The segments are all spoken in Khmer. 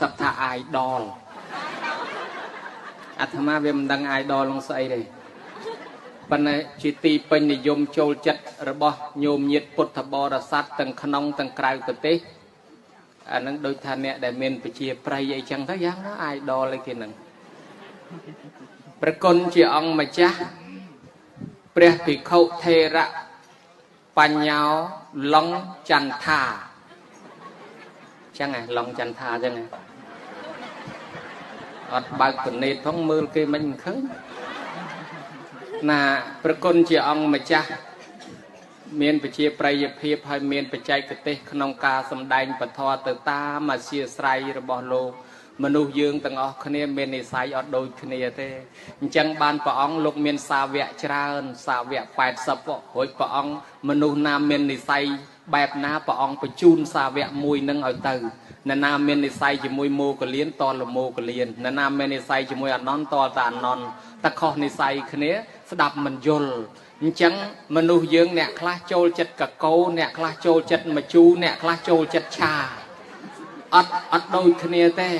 សឹកថា idol អាត្មាវាមិនដឹង idol នឹងស្អីទេប៉ុន្តែជាទីពេញនិយមចូលចិត្តរបស់ញោមញាតពុទ្ធបរិស័ទទាំងក្នុងទាំងក្រៅប្រទេសអានឹងដូចថាអ្នកដែលមានប្រជាប្រិយអីចឹងទៅយ៉ាងណា idol អីគេហ្នឹងប្រគុណជាអង្គម្ចាស់ព្រះភិក្ខុថេរៈបញ្ញោឡុងចន្ទាចឹងហ៎ឡុងចន្ទាចឹងហ៎អត់បើកពណេតផងមើលគេមិនឃើញណាប្រគុណជាអង្គម្ចាស់មានប្រជាប្រិយភាពហើយមានបច្ចេកទេសក្នុងការសម្ដែងពធទៅតាមអធិស្ស្រ័យរបស់លោកមនុស្សយើងទាំងអស់គ្នាមាននិស័យអត់ដូចគ្នាទេអញ្ចឹងបានព្រះអង្គលោកមានសាវកច្រើនសាវក80រួចព្រះអង្គមនុស្សណាមាននិស័យបែបណាព្រះអង្គបញ្ជូនសាវកមួយនឹងឲ្យទៅនរណាមាននិស័យជាមួយមោគលានតលមោគលាននរណាមាននិស័យជាមួយអនន្តតតាអនន្តតែខុសនិស័យគ្នាស្ដាប់មិនយល់អញ្ចឹងមនុស្សយើងអ្នកខ្លះចូលចិត្តកកោអ្នកខ្លះចូលចិត្តម្ជូរអ្នកខ្លះចូលចិត្តឆាអត់ដូចគ្នាទេ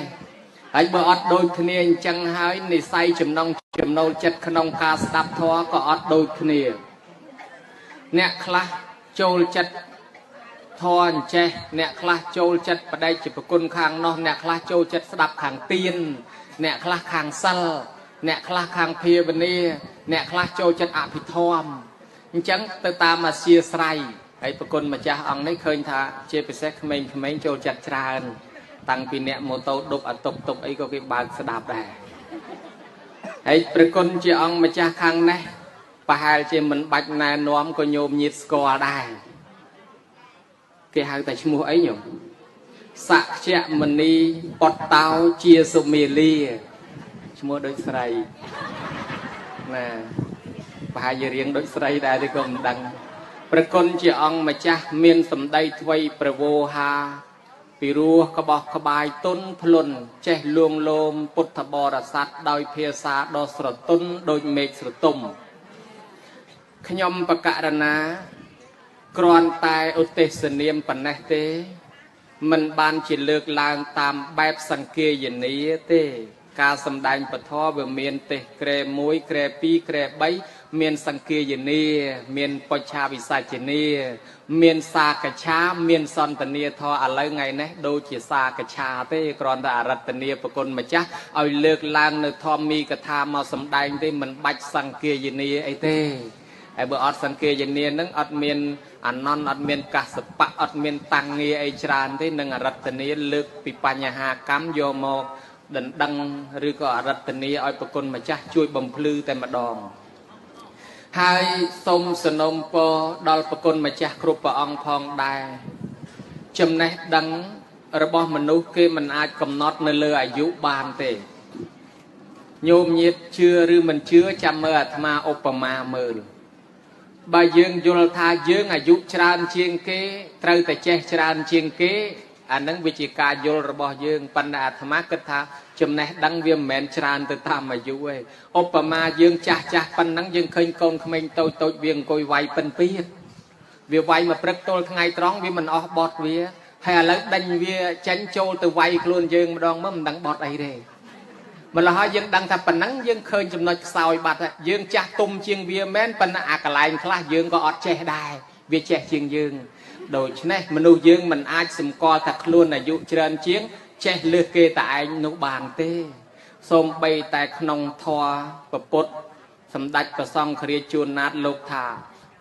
ហើយបើអត់ដូចគ្នាអញ្ចឹងហើយនិស័យចំណងចំណូលចិត្តក្នុងការស្ដាប់ធម៌ក៏អត់ដូចគ្នាអ្នកខ្លះចូលចិត្តធម៌អញ្ចេះអ្នកខ្លះចូលចិត្តបដិជាប្រគុណខាងនោះអ្នកខ្លះចូលចិត្តស្ដាប់ខាងទៀនអ្នកខ្លះខាងសិលអ្នកខ្លះខាងភាវនាអ្នកខ្លះចូលចិត្តអភិធម្មអញ្ចឹងទៅតាមអាសៀស្រ័យហើយប្រគុណម្ចាស់អង្គនេះឃើញថាជាពិសេសក្មេងៗចូលចិត្តច្រើនតាំងពីអ្នកម៉ូតូដប់អាតុកតុកអីក៏គេបើកស្ដាប់ដែរហើយប្រគុណជាអង្គម្ចាស់ខាងនេះប្រហែលជាមិនបាច់ណែនាំក៏ញោមញាតស្គាល់ដែរគេហៅតែឈ្មោះអីញោមសក្យមនីបតោជាសុមាលាឈ្មោះដូចស្រីណាប្រហែលជារៀងដូចស្រីដែរទេក៏មិនដឹងប្រគុណជាអង្គម្ចាស់មានសម្ដីថ្វីប្រវោហាពីរោះក្បោះក្បាយទុនភ្លុនចេះលួងលោមពុទ្ធបរិស័ទដោយភាសាដ៏ស្រទន់ដូចមេឃស្រទុំខ្ញុំបករណាគ្រាន់តែឧទ្ទេសនាមប៉ុណ្ណេះទេមិនបានជាលើកឡើងតាមបែបសង្គាយនីទេការសម្ដែងពធវាមានទេសក្រែ1ក្រែ2ក្រែ3មានសង្គាយនីមានបច្ឆាវិសាជនីមានសាកឆាមានសន្តានាធរឥឡូវថ្ងៃនេះដូចជាសាកឆាទេគ្រាន់តែអរតនីប្រគុណម្ចាស់ឲ្យលើកឡើងនៅធម្មីកថាមកសម្ដែងទេមិនបាច់សង្គាយនីអីទេហើយបើអត់សង្គាយនានឹងអត់មានអនន្តអត់មានកាសបៈអត់មានតាំងងារអីច្រើនទេនឹងអរតនីលើកពីបញ្ហាកម្មយកមកដណ្ដឹងឬក៏អរតនីឲ្យប្រគុណម្ចាស់ជួយបំភ្លឺតែម្ដងហើយសូមសនំពរដល់ប្រគុណម្ចាស់គ្រប់ព្រះអង្គផងដែរចំណេះដឹងរបស់មនុស្សគេមិនអាចកំណត់នៅលើអាយុបានទេញោមញាតជឿឬមិនជឿចាំមើលអាត្មាឧបមាមើលបើយើងយល់ថាយើងអាយុច្រើនជាងគេត្រូវតែចេះច្រើនជាងគេអានឹងវាជាការយល់របស់យើងប៉ុន្តែអាត្មាគិតថាចំណេះដឹងវាមិនមែនច្រើនទៅតាមអាយុទេឧបមាយើងចាស់ចាស់ប៉ុណ្ណឹងយើងឃើញកូនក្មេងតូចតូចវាអង្គុយវាយពិនពៀតវាវាយមកព្រឹកទល់ថ្ងៃត្រង់វាមិនអស់បត់វាហើយឥឡូវដេញវាចេញចូលទៅវាយខ្លួនយើងម្ដងមកមិនដឹងបត់អីទេម្ល៉េះហើយយើងដឹងថាប៉ុណ្ណឹងយើងឃើញចំណុចខ្សោយបាត់ហើយយើងចាស់ទុំជាងវាមែនប៉ុន្តែអាកន្លែងខ្លះយើងក៏អត់ចេះដែរវាចេះជាងយើងដូច្នេះមនុស្សយើងមិនអាចសម្គាល់ថាខ្លួនអាយុច្រើនជាងចេះលើសគេតែឯងនោះបានទេសូម្បីតែក្នុងធម៌ពពុទ្ធសម្ដេចព្រះសង្ឃរាជជួនណាតលោកថា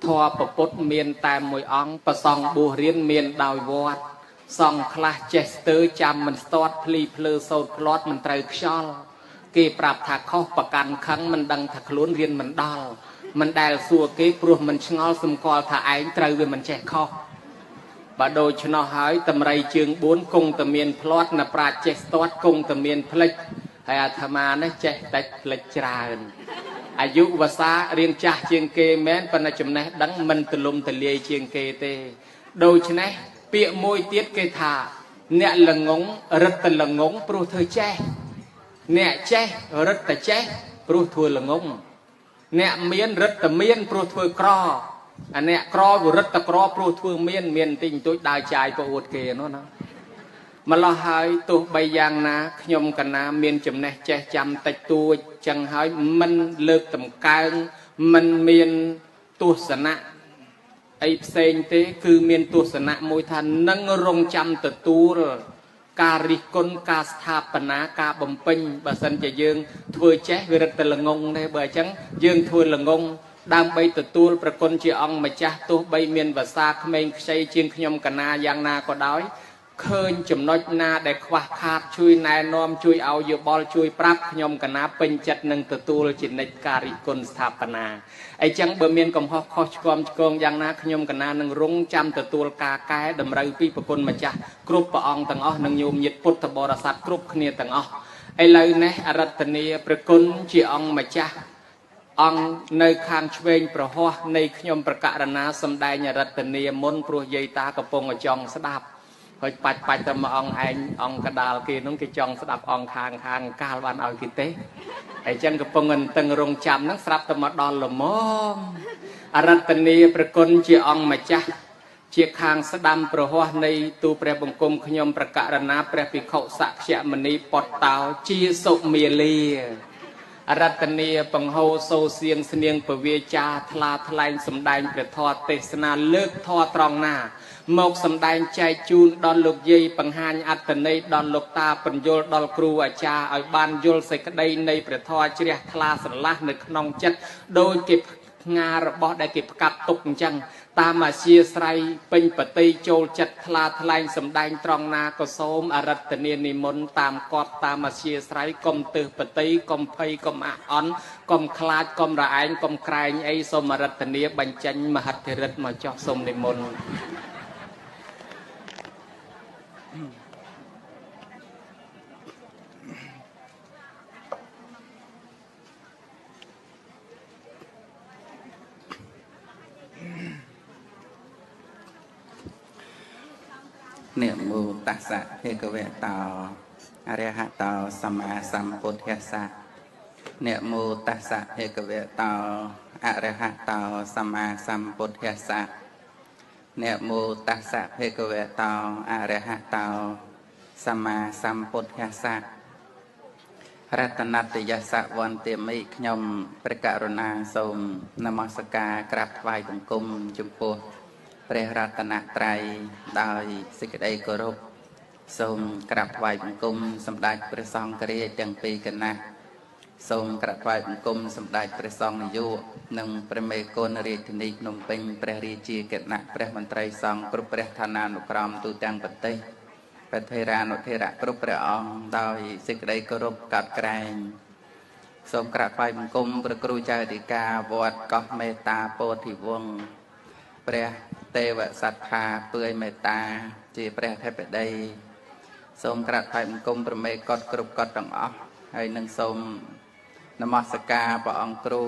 ធម៌ពពុទ្ធមានតែមួយអង្គព្រះសង្ឃបួសរៀនមានដោយវត្តសង្ឃខ្លះចេះស្ទើចាំមិនស្ទាត់ភ្លីភ្លើសោតផ្្លាត់មិនត្រូវខ្យល់គេប្រាប់ថាខុសប្រកាន់ខឹងមិនដឹងថាខ្លួនរៀនមិនដល់មិនដែលសួរគេព្រោះមិនឆ្ងល់សម្គាល់ថាឯងត្រូវវាមិនចេះខុសបើដូច្នោះហើយតម្រៃជើង4គង់តែមានផ្្លាត់នៅប្រាជ្ញចេះស្ទាត់គង់តែមានផ្លិចហើយអាត្មានេះចេះតិចផ្លិចច្រើនអាយុវសារៀងចាស់ជាងគេមែនប៉ុន្តែចំណេះដឹងមិនទលំទលាយជាងគេទេដូច្នេះពាក្យមួយទៀតគេថាអ្នកល្ងងរឹតតែល្ងងព្រោះធ្វើចេះអ្នកចេះរឹតតែចេះព្រោះធ្វើល្ងងអ្នកមានរឹតតែមានព្រោះធ្វើក្រអាអ្នកក្រវារឹតតែក្រព្រោះធ្វើមានមានបន្តិចបន្តួចដើរចាយប្រអួតគេនោះណា ម្លោះហើយទោះបីយ៉ាងណាខ្ញុំកណាមានចំណេះចេះចាំតិចតួចចឹងហើយមិនលើកតម្កើងមិនមានទស្សនៈអីផ្សេងទេគឺមានទស្សនៈមួយថានឹងរងចាំទទួលការរិះគន់ការស្ថាបនាការបំពេញបើសិនជាយើងធ្វើចេះវារឹតតែល្ងងទេបើអញ្ចឹងយើងធ្វើល្ងងដើម្បីទទួលប្រគុណជាអង្គម្ចាស់ទោះបីមានភាសាក្មេងខ្ចីជាងខ្ញុំកណាយ៉ាងណាក៏ដោយឃើញចំណុចណាដែលខ្វះខាតជួយណែនាំជួយឲ្យយោបល់ជួយប្រាប់ខ្ញុំកណាពេញចិត្តនឹងទទួលជានិច្ចការរិះគន់ស្ថាបនាអីចឹងបើមានកំហុសខុសឆ្គំឆ្គងយ៉ាងណាខ្ញុំកណានឹងរងចាំទទួលការកែតម្រូវពីប្រគុណម្ចាស់គ្រប់ព្រះអង្គទាំងអស់និងញោមញាតិពុទ្ធបរិស័ទគ្រប់គ្នាទាំងអស់ឥឡូវនេះអរតនីប្រគុណជាអង្គម្ចាស់អង្គនៅខាងឆ្វេងប្រហោះនៃខ្ញុំប្រកាសណាសំដែងអរតនីមុនព្រោះយាយតាកំពុងចង់ស្ដាប់ហើយបាច់បាច់តែមកអង្គឯងអង្គកដាលគេនោះគេចង់ស្ដាប់អង្គខាងខាងកាលបានឲ្យគេទេអញ្ចឹងកំពុងអន្តឹងរងចាំហ្នឹងស្រាប់តែមកដល់ល្មមអរតនីប្រគុណជាអង្គម្ចាស់ជាខាងស្ដាំប្រហោះនៃទូព្រះបង្គំខ្ញុំប្រកាសណាព្រះភិក្ខុសក្យមនីពតតោជាសុមាលាអរតនីបង្ហោសូសៀងស្នៀងពវាចាថ្លាថ្លែងសំដែងព្រះធម៌ទេសនាលើកធម៌ត្រង់ណាមកសំដែងចែកជូនដល់លោកយាយបង្ហាញអត្តន័យដល់លោកតាបញ្យលដល់គ្រូអាចារ្យឲ្យបានយល់សេចក្តីនៃព្រះធម៌ជ្រះថ្លាស្រឡះនៅក្នុងចិត្តដោយគេផ្ងារបស់ដែលគេផ្កាប់ទុកអញ្ចឹងតាមអាជាស្រ័យពេញបតីចូលចិត្តថ្លាថ្លែងសំដែងត្រង់ណាក៏សូមអរតនីនិមន្តតាមកប់តាមអាជាស្រ័យកុំទើសបតីកុំភ័យកុំអអន់កុំខ្លាចកុំរឯងកុំក្រែងអីសូមអរតនីបញ្ចេញមហិទ្ធិឫទ្ធិមកចោះសូមនិមន្តនមោតស្សៈភគវៈតោអរហតោសម្មាសម្ពុទ្ធស្សៈនមោតស្សៈភគវៈតោអរហតោសម្មាសម្ពុទ្ធស្សៈនមោតស្សៈភគវៈតោអរហតោសម្មាសម្ពុទ្ធស្សៈរតនតយសវន្តិមិខ្ញុំព្រះករុណាសូមនមស្ការក្រាបថ្វាយបង្គំចំពោះព្រះរតនត្រ័យដោយសេចក្តីគោរពសូមក្រាបថ្វាយបង្គំសម្ដេចព្រះសង្ឃរាជទាំងពីរគណៈសូមក្រាបថ្វាយបង្គំសម្ដេចព្រះសង្ឃនាយកនិងព្រះមេគុណរាជធានីភ្នំពេញព្រះរាជាគណៈព្រះមន្ត្រីសង្ឃគ្រប់ព្រះឋានានុក្រមទូទាំងប្រទេសព្រះថេរានុថេរៈគ្រប់ព្រះអង្គដោយសេចក្តីគោរពកោតក្រែងសូមក្រាបថ្វាយបង្គំព្រះគ្រូចៅអធិការវត្តកោះមេត្តាពោធិវង្សព្រះទេវសត្ថាពឿយមេត្តាជាព្រះអធិបតីសូមក្រាបថ្វាយបង្គំព្រះមេកុដគ្រប់កុដទាំងអស់ហើយនឹងសូមនមស្ការព្រះអង្គគ្រូ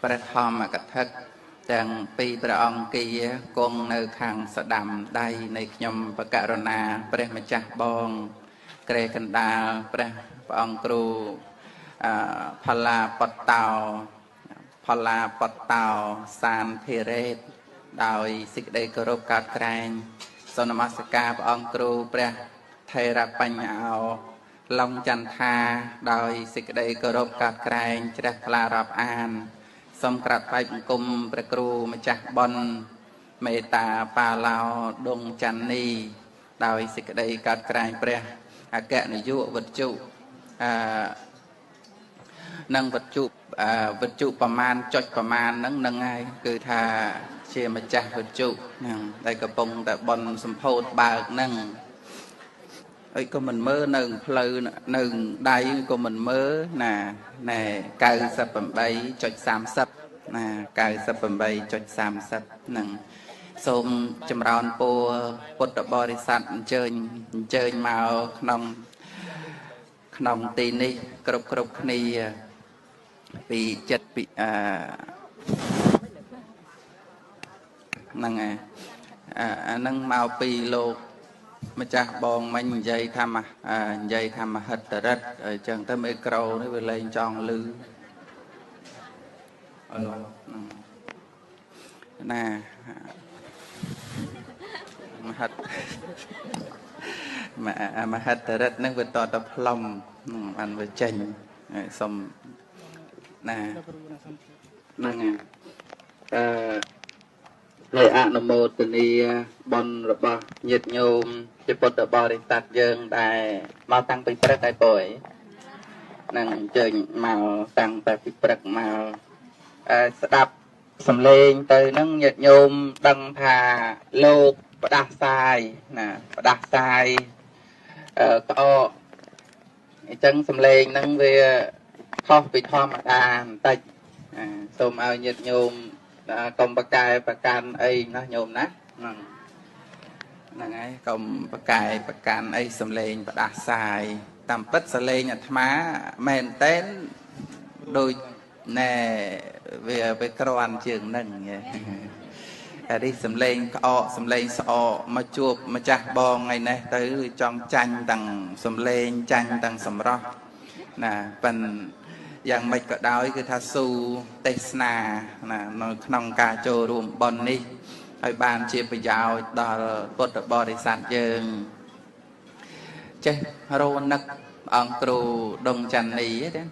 ព្រះធម្មកថាទាំងពីរព្រះអង្គគាគង់នៅខាងស្ដាំដៃនៃខ្ញុំប្រករុណាព្រះម្ចាស់បងក្រែកណ្ដាលព្រះអង្គគ្រូផល្លាបតោផល្លាបតោសានធិរេតដោយសេចក្តីគោរពកោតក្រែងសូមនមស្ការព្រះអង្គគ្រូព្រះថេរបញ្ញោឡុងចន្ទាដោយសេចក្តីគោរពកោតក្រែងជ្រះថ្លារាប់អានសូមក្រាបថ្វាយបង្គំព្រះគ្រូម្ចាស់បុណ្យមេត្តាបាឡោដងចន្ទនីដោយសេចក្តីកោតក្រែងព្រះអគ្គនាយកវត្ថុនិងវត្ថុប្រមាណចុចប្រមាណហ្នឹងហើយគឺថាជាម្ចាស់វត្ថុហ្នឹងដែលកំពុងតែបុណ្យសម្ពោធបើកហ្នឹងអីក៏មិនមើលនៅផ្លូវនៅដៃក៏មិនមើលណាណែ 98.30 ណា 98.30 ហ្នឹងសូមចម្រើនពរពុទ្ធបរិស័ទអញ្ជើញមកក្នុងទីនេះគ្រប់គ្នាពីចិត្តពីហ្នឹងហើយអាហ្នឹងមកពីលោកម្ចាស់បងមិញនិយាយថាមហិទ្ធិឫទ្ធិអញ្ចឹងទៅមេក្រូនេះវាលែងចង់លឺអត់ណាមហិទ្ធ មហិទ្ធិរិទ្ធនឹងវាតតផ្លុំបានវាចេញសុំណាហ្នឹងអឺហើយអនុមោទនាបុណ្យរបស់ញាតិញោមជាពុទ្ធបរិស័ទយើងដែលមកតាំងពីព្រឹកហើយពយនឹងអញ្ជើញមកតាំងតែពីព្រឹកមកស្ដាប់សំឡេងទៅនឹងញាតិញោមដឹងថាលោកផ្ដាសាយណាផ្ដាសាយក្អកអញ្ចឹងសំឡេងហ្នឹងវាខុសពីធម្មតាបន្តិចសូមឲ្យញាតិញោមកុំប្រកែប្រកាន់អីណាញោមណាហ្នឹងហ្នឹងហើយកុំប្រកែប្រកាន់អីសំឡេងផ្ដាសាយតាមពិតសំឡេងអាត្មាមែនតែនដូចណែវាក្រាន់ជាងហ្នឹងអានេះសំឡេងក្អកសំឡេងស្អកមកជួបម្ចាស់បងថ្ងៃនេះទៅចង់ចាញ់ទាំងសំឡេងចាញ់ទាំងសម្រស់ណាប៉ិនយ៉ាងម៉េចក៏ដោយគឺថាស៊ូទេសនាណានៅក្នុងការចូលរួមបុណ្យនេះឲ្យបានជាប្រយោជន៍ដល់ពុទ្ធបរិស័ទយើងចេះរនឹកអង្គគ្រូដងចន្ទនីទេ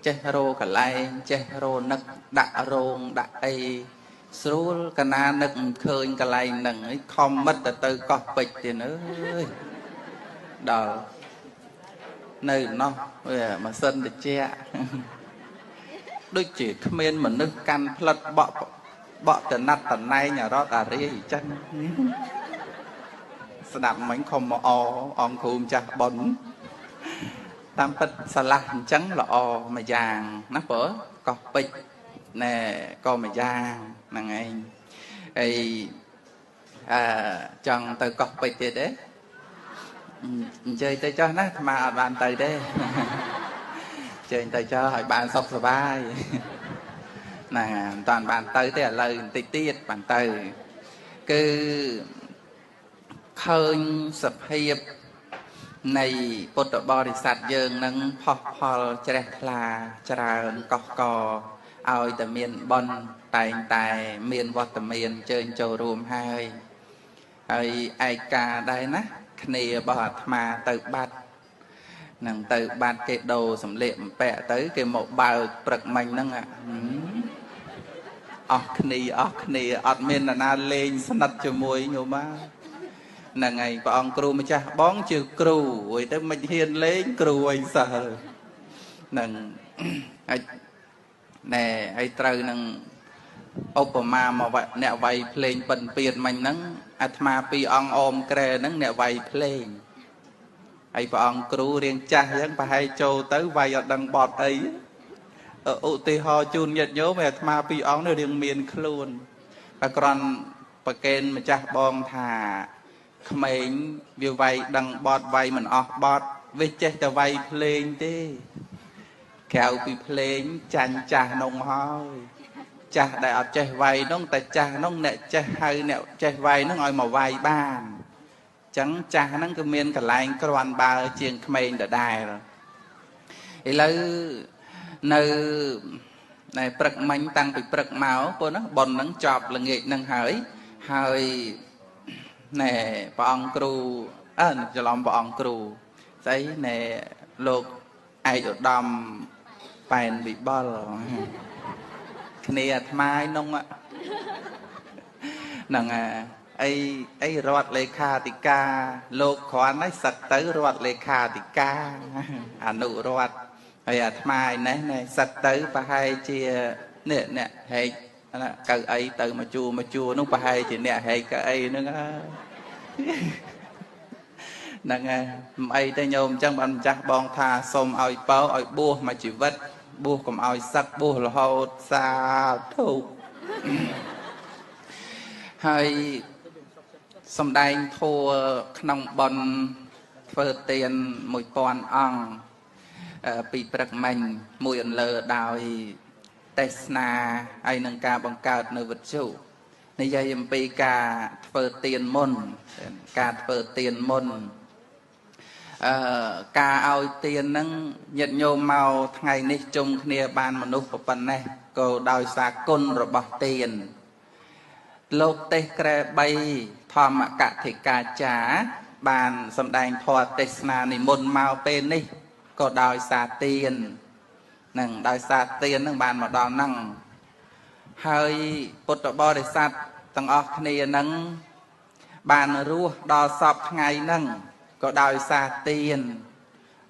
ចេះរកន្លែងចេះរនឹកដាក់រោងដាក់អីស្រួលកណានឹកមិនឃើញកន្លែងហ្នឹងឯងខំមិត្តទៅកោះពេជ្រទៀតអើយដល់នៅនោះវាម៉ាស៊ីនត្រជាក់ដូចជាគ្មានមនុស្សកាន់ផ្លិតបក់បក់តណាត់តណែងរត់អារាយអញ្ចឹងស្ដាប់មិញខំមកអអង្គគ្រូម្ចាស់បុណ្យតាមពិតឆ្លាស់អញ្ចឹងល្អមួយយ៉ាងណាព្រោះកោះពេជ្រណែក៏មួយយ៉ាងហ្នឹងឯងហើយអឺចង់ទៅកោះពេជ្រទៀតទេអញ្ជើញទៅចុះណាអាត្មាអត់បានទៅទេអញ្ជើញទៅចុះឲ្យបានសុខសប្បាយណាមិនតាន់បានទៅទេឥឡូវបន្តិចទៀតបានទៅគឺឃើញសភាពនៃពុទ្ធបរិស័ទយើងនឹងផុសផលជ្រះថ្លាច្រើនកោះកឲ្យតែមានបុណ្យតែងតែមានវត្តមានអញ្ជើញចូលរួមហើយហើយឯកាដែរណាគ្នារបស់អាត្មាទៅបាត់នឹងទៅបាត់គេដូរសម្លៀកបំពាក់ទៅគេមកបើកព្រឹកមិញហ្នឹងអស់គ្នាអស់គ្នាអត់មាននរណាលេងស្និទ្ធជាមួយញោមហ្នឹងហើយព្រះអង្គគ្រូម្ចាស់បងជាគ្រូអុយទៅមិនហ៊ានលេងគ្រូអីសោះហ្នឹងហើយណែហើយត្រូវនឹងឧបមាមកអ្នកវាយភ្លេងពិនពៀនមិញហ្នឹងអាត្មាពីរអង្គអមក្រែហ្នឹងអ្នកវាយភ្លេងហើយព្រះអង្គគ្រូរៀងចាស់អញ្ចឹងប្រហែលចូលទៅវាយអត់ដឹងបត់អីឧទាហរណ៍ជូនញាតិញោមអាត្មាពីរអង្គនេះរៀងមានខ្លួនតែគ្រាន់ប្រកេនម្ចាស់បងថាក្មេងវាវាយដឹងបត់វាយមិនអស់បត់វាចេះតែវាយភ្លេងទេក្រៅពីភ្លេងចាញ់ចាស់នងហើយចាស់ដែលអត់ចេះវាយនោះតែចាស់នោះអ្នកចេះហៅអ្នកចេះវាយនោះឲ្យមកវាយបានអញ្ចឹងចាស់ហ្នឹងគឺមានកន្លែងគ្រាន់បើជាងក្មេងដដែលឥឡូវនៅណែព្រឹកមិញតាំងពីព្រឹកមកពូណាប៉ុនហ្នឹងចប់ល្ងាចហ្នឹងហើយហើយណែព្រះអង្គគ្រូអើច្រឡំព្រះអង្គគ្រូស្អីណែលោកឯកឧត្តមប៉ែនវិបុលគ្នាអាត្មាឯនោះហ្នឹងអីអីរដ្ឋលេខាធិការលោកគ្រាន់តែសឹកទៅរដ្ឋលេខាធិការអនុរដ្ឋហើយអាត្មាឯនេះណែសឹកទៅប្រហែលជានេះអ្នកហែកកៅអីទៅមកជួមកជួនោះប្រហែលជាអ្នកហែកកៅអីហ្នឹងហ្នឹងហើយមិនអីទេញោមអញ្ចឹងបានម្ចាស់បងថាសូមឲ្យបើឲ្យបួសមួយជីវិតបួសកុំឲ្យសឹកបួសរហូតសាធុហើយសំដែងធัวក្នុងបុណ្យធ្វើទាន1000អង្គពីព្រឹកមិញមួយអន្លើដោយទេសនាហើយនឹងការបង្កើតនៅវិទ្យុនិយាយអំពីការធ្វើទានមុនការធ្វើទានមុនការឲ្យទានហ្នឹងញាតិញោមមកថ្ងៃនេះជុំគ្នាបានមនុស្សប៉ុណ្ណេះក៏ដោយសារគុណរបស់ទានលោកទេសក្រែ3ធម្មកធិកាចា បានសម្ដែងធម៌ទេសនានិមន្តមកពេលនេះក៏ដោយសារទាននឹងដោយសារទាននឹងបានមកដល់ហ្នឹងហើយពុទ្ធបរិស័ទទាំងអស់គ្នានឹងបានរស់ដល់សពថ្ងៃហ្នឹងក៏ដោយសារទាន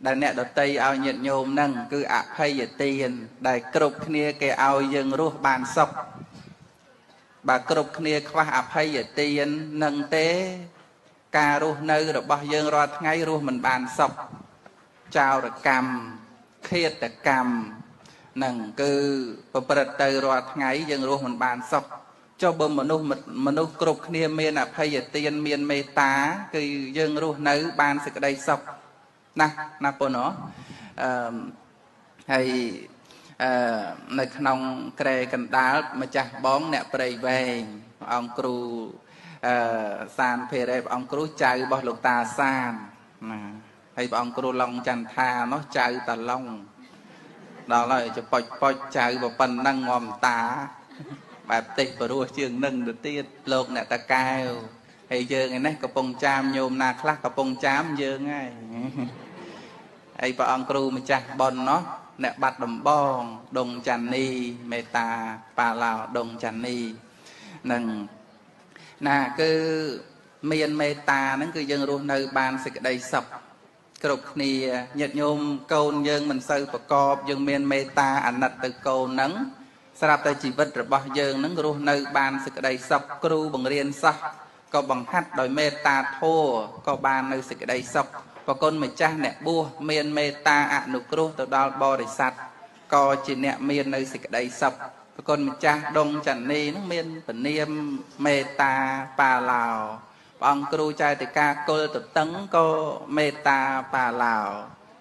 ដែលអ្នកដតីឲ្យញាតិញោមហ្នឹងគឺអភ័យទានដែលគ្រប់គ្នាគេឲ្យយើងរស់បានសុខបើគ្រប់គ្នាខ្វះអភ័យទាននឹងទេការរស់នៅរបស់យើងរាល់ថ្ងៃរស់មិនបានសុខចោរកម្មឃាតកម្មនឹងគឺប្រព្រឹត្តទៅរាល់ថ្ងៃយើងរស់មិនបានសុខចុះបើមនុស្សគ្រប់គ្នាមានអភ័យទានមានមេត្តាគឺយើងរស់នៅបានសេចក្តីសុខណាស់ណាប៉ុណ្ណោះអឺហើយនៅក្នុងក្រែកណ្ដាលម្ចាស់បងអ្នកព្រៃវែងអង្គគ្រូសានភេរ៉េព្រះអង្គគ្រូចៅរបស់លោកតាសានណាហើយព្រះអង្គគ្រូឡុងចន្ទថានោះចៅតាឡុងដល់ហើយចប៉ុចប៉ុចចៅប៉ុណ្ណឹងងំតាបែបទេសបរោះជាងនឹងទៅទៀតលោកអ្នកតាកែវហើយយើងឯនេះកំពុងចាមញោមណាខ្លះកំពុងចាមយើងហើយហើយព្រះអង្គគ្រូម្ចាស់ប៉ុននោះអ្នកបាត់ដំបងដងចាន់នីមេតាបាឡោដងចាន់នីនឹងណាគឺមានមេត្តាហ្នឹងគឺយើងរស់នៅបានសេចក្តីសុខគ្រប់គ្នាញាតិញោមកូនយើងមិនសូវប្រកបយើងមានមេត្តាអាណិតទៅកូនហ្នឹងស្រាប់តែជីវិតរបស់យើងហ្នឹងរស់នៅបានសេចក្តីសុខគ្រូបង្រៀនសិស្សក៏បង្ហាត់ដោយមេត្តាធម៌ក៏បាននៅសេចក្តីសុខប្រគុណម្ចាស់អ្នកបួសមានមេត្តាអនុគ្រោះទៅដល់បរិស័ទក៏ជាអ្នកមាននៅសេចក្តីសុខប្រគុណម្ចាស់ដងចន្នីហ្នឹងមានពនាមមេត្តាបាឡោព្រះអង្គគ្រូចែតិកាគុលតតឹងក៏មេត្តាបាឡោ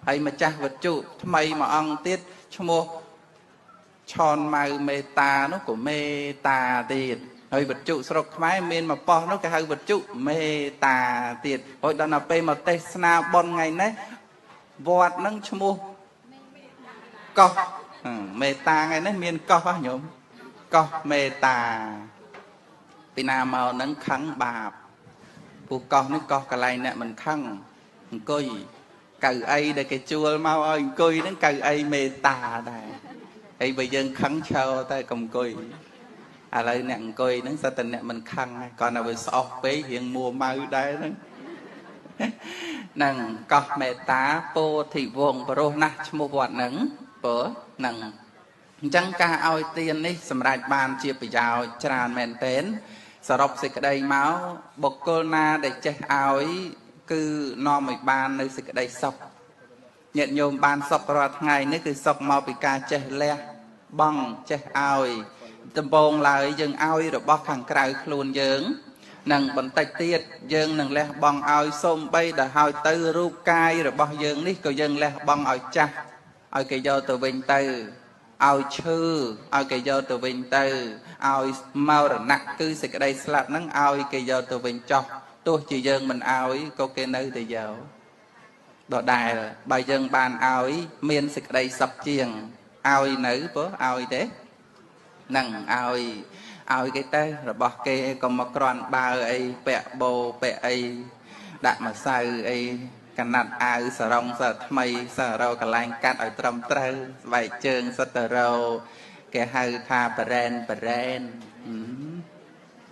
ហើយម្ចាស់វត្ថុថ្មីមួយអង្គទៀតឈ្មោះឆនម៉ៅមេត្តានោះក៏មេត្តាទៀតហើយវត្ថុស្រុកខ្មែរមានមួយប៉ុស្តិ៍នោះគេហៅវត្ថុមេត្តាទៀតហើយដល់ដល់ពេលមកទេសនាបុណ្យថ្ងៃនេះវត្តហ្នឹងឈ្មោះកោះមេត្តាថ្ងៃនេះមានកោះហ៎ញោមកោះមេត្តាពីណាមកហ្នឹងខឹងបាបពូកោះនេះកោះកន្លែងអ្នកមិនខឹងអង្គុយកៅអីដែលគេជួលមកឲ្យអង្គុយហ្នឹងកៅអីមេត្តាដែរហើយបើយើងខឹងឈរតែកុំអង្គុយឥឡូវអ្នកអង្គុយហ្នឹងសិតតែអ្នកមិនខឹងហើយគ្រាន់តែវាស្អុះពេករៀងមួម៉ៅដែរហ្នឹងហ្នឹងកោះមេត្តាពោធិវង្សប្រុសណាស់ឈ្មោះវត្តហ្នឹងព្រោះហ្នឹងអញ្ចឹងការឲ្យទាននេះសម្រាប់បានជាប្រយោជន៍ច្រើនមែនទែនសរុបសេចក្តីមកបុគ្គលណាដែលចេះឲ្យគឺនាំឲ្យបាននៅសេចក្តីសុខញាតិញោមបានសុខរាល់ថ្ងៃនេះគឺសុខមកពីការចេះលះបង់ចេះឲ្យដំបូងឡើយយើងឲ្យរបស់ខាងក្រៅខ្លួនយើងនឹងបន្តិចទៀតយើងនឹងលះបង់ឲ្យសូម្បីដល់ហើយទៅរូបកាយរបស់យើងនេះក៏យើងលះបង់ឲ្យចាស់ឲ្យគេយកទៅវិញទៅឲ្យឈឺឲ្យគេយកទៅវិញទៅឲ្យមរណៈគឺសេចក្តីស្លាប់ហ្នឹងឲ្យគេយកទៅវិញចោះទោះជាយើងមិនឲ្យក៏គេនៅតែយកដដែលបើយើងបានឲ្យមានសេចក្តីសុខជាងឲ្យនៅព្រោះឲ្យទេនឹងឲ្យគេទៅរបស់គេក៏មកក្រាន់បើអីពាក់បោពាក់អីដាក់ម្សៅអីកណាត់អាវសរងសថ្មីសរកន្លែងកាត់ឲ្យត្រឹមត្រូវស្បែកជើងសិតតរោគេហៅថាបរ៉ែនបរ៉ែន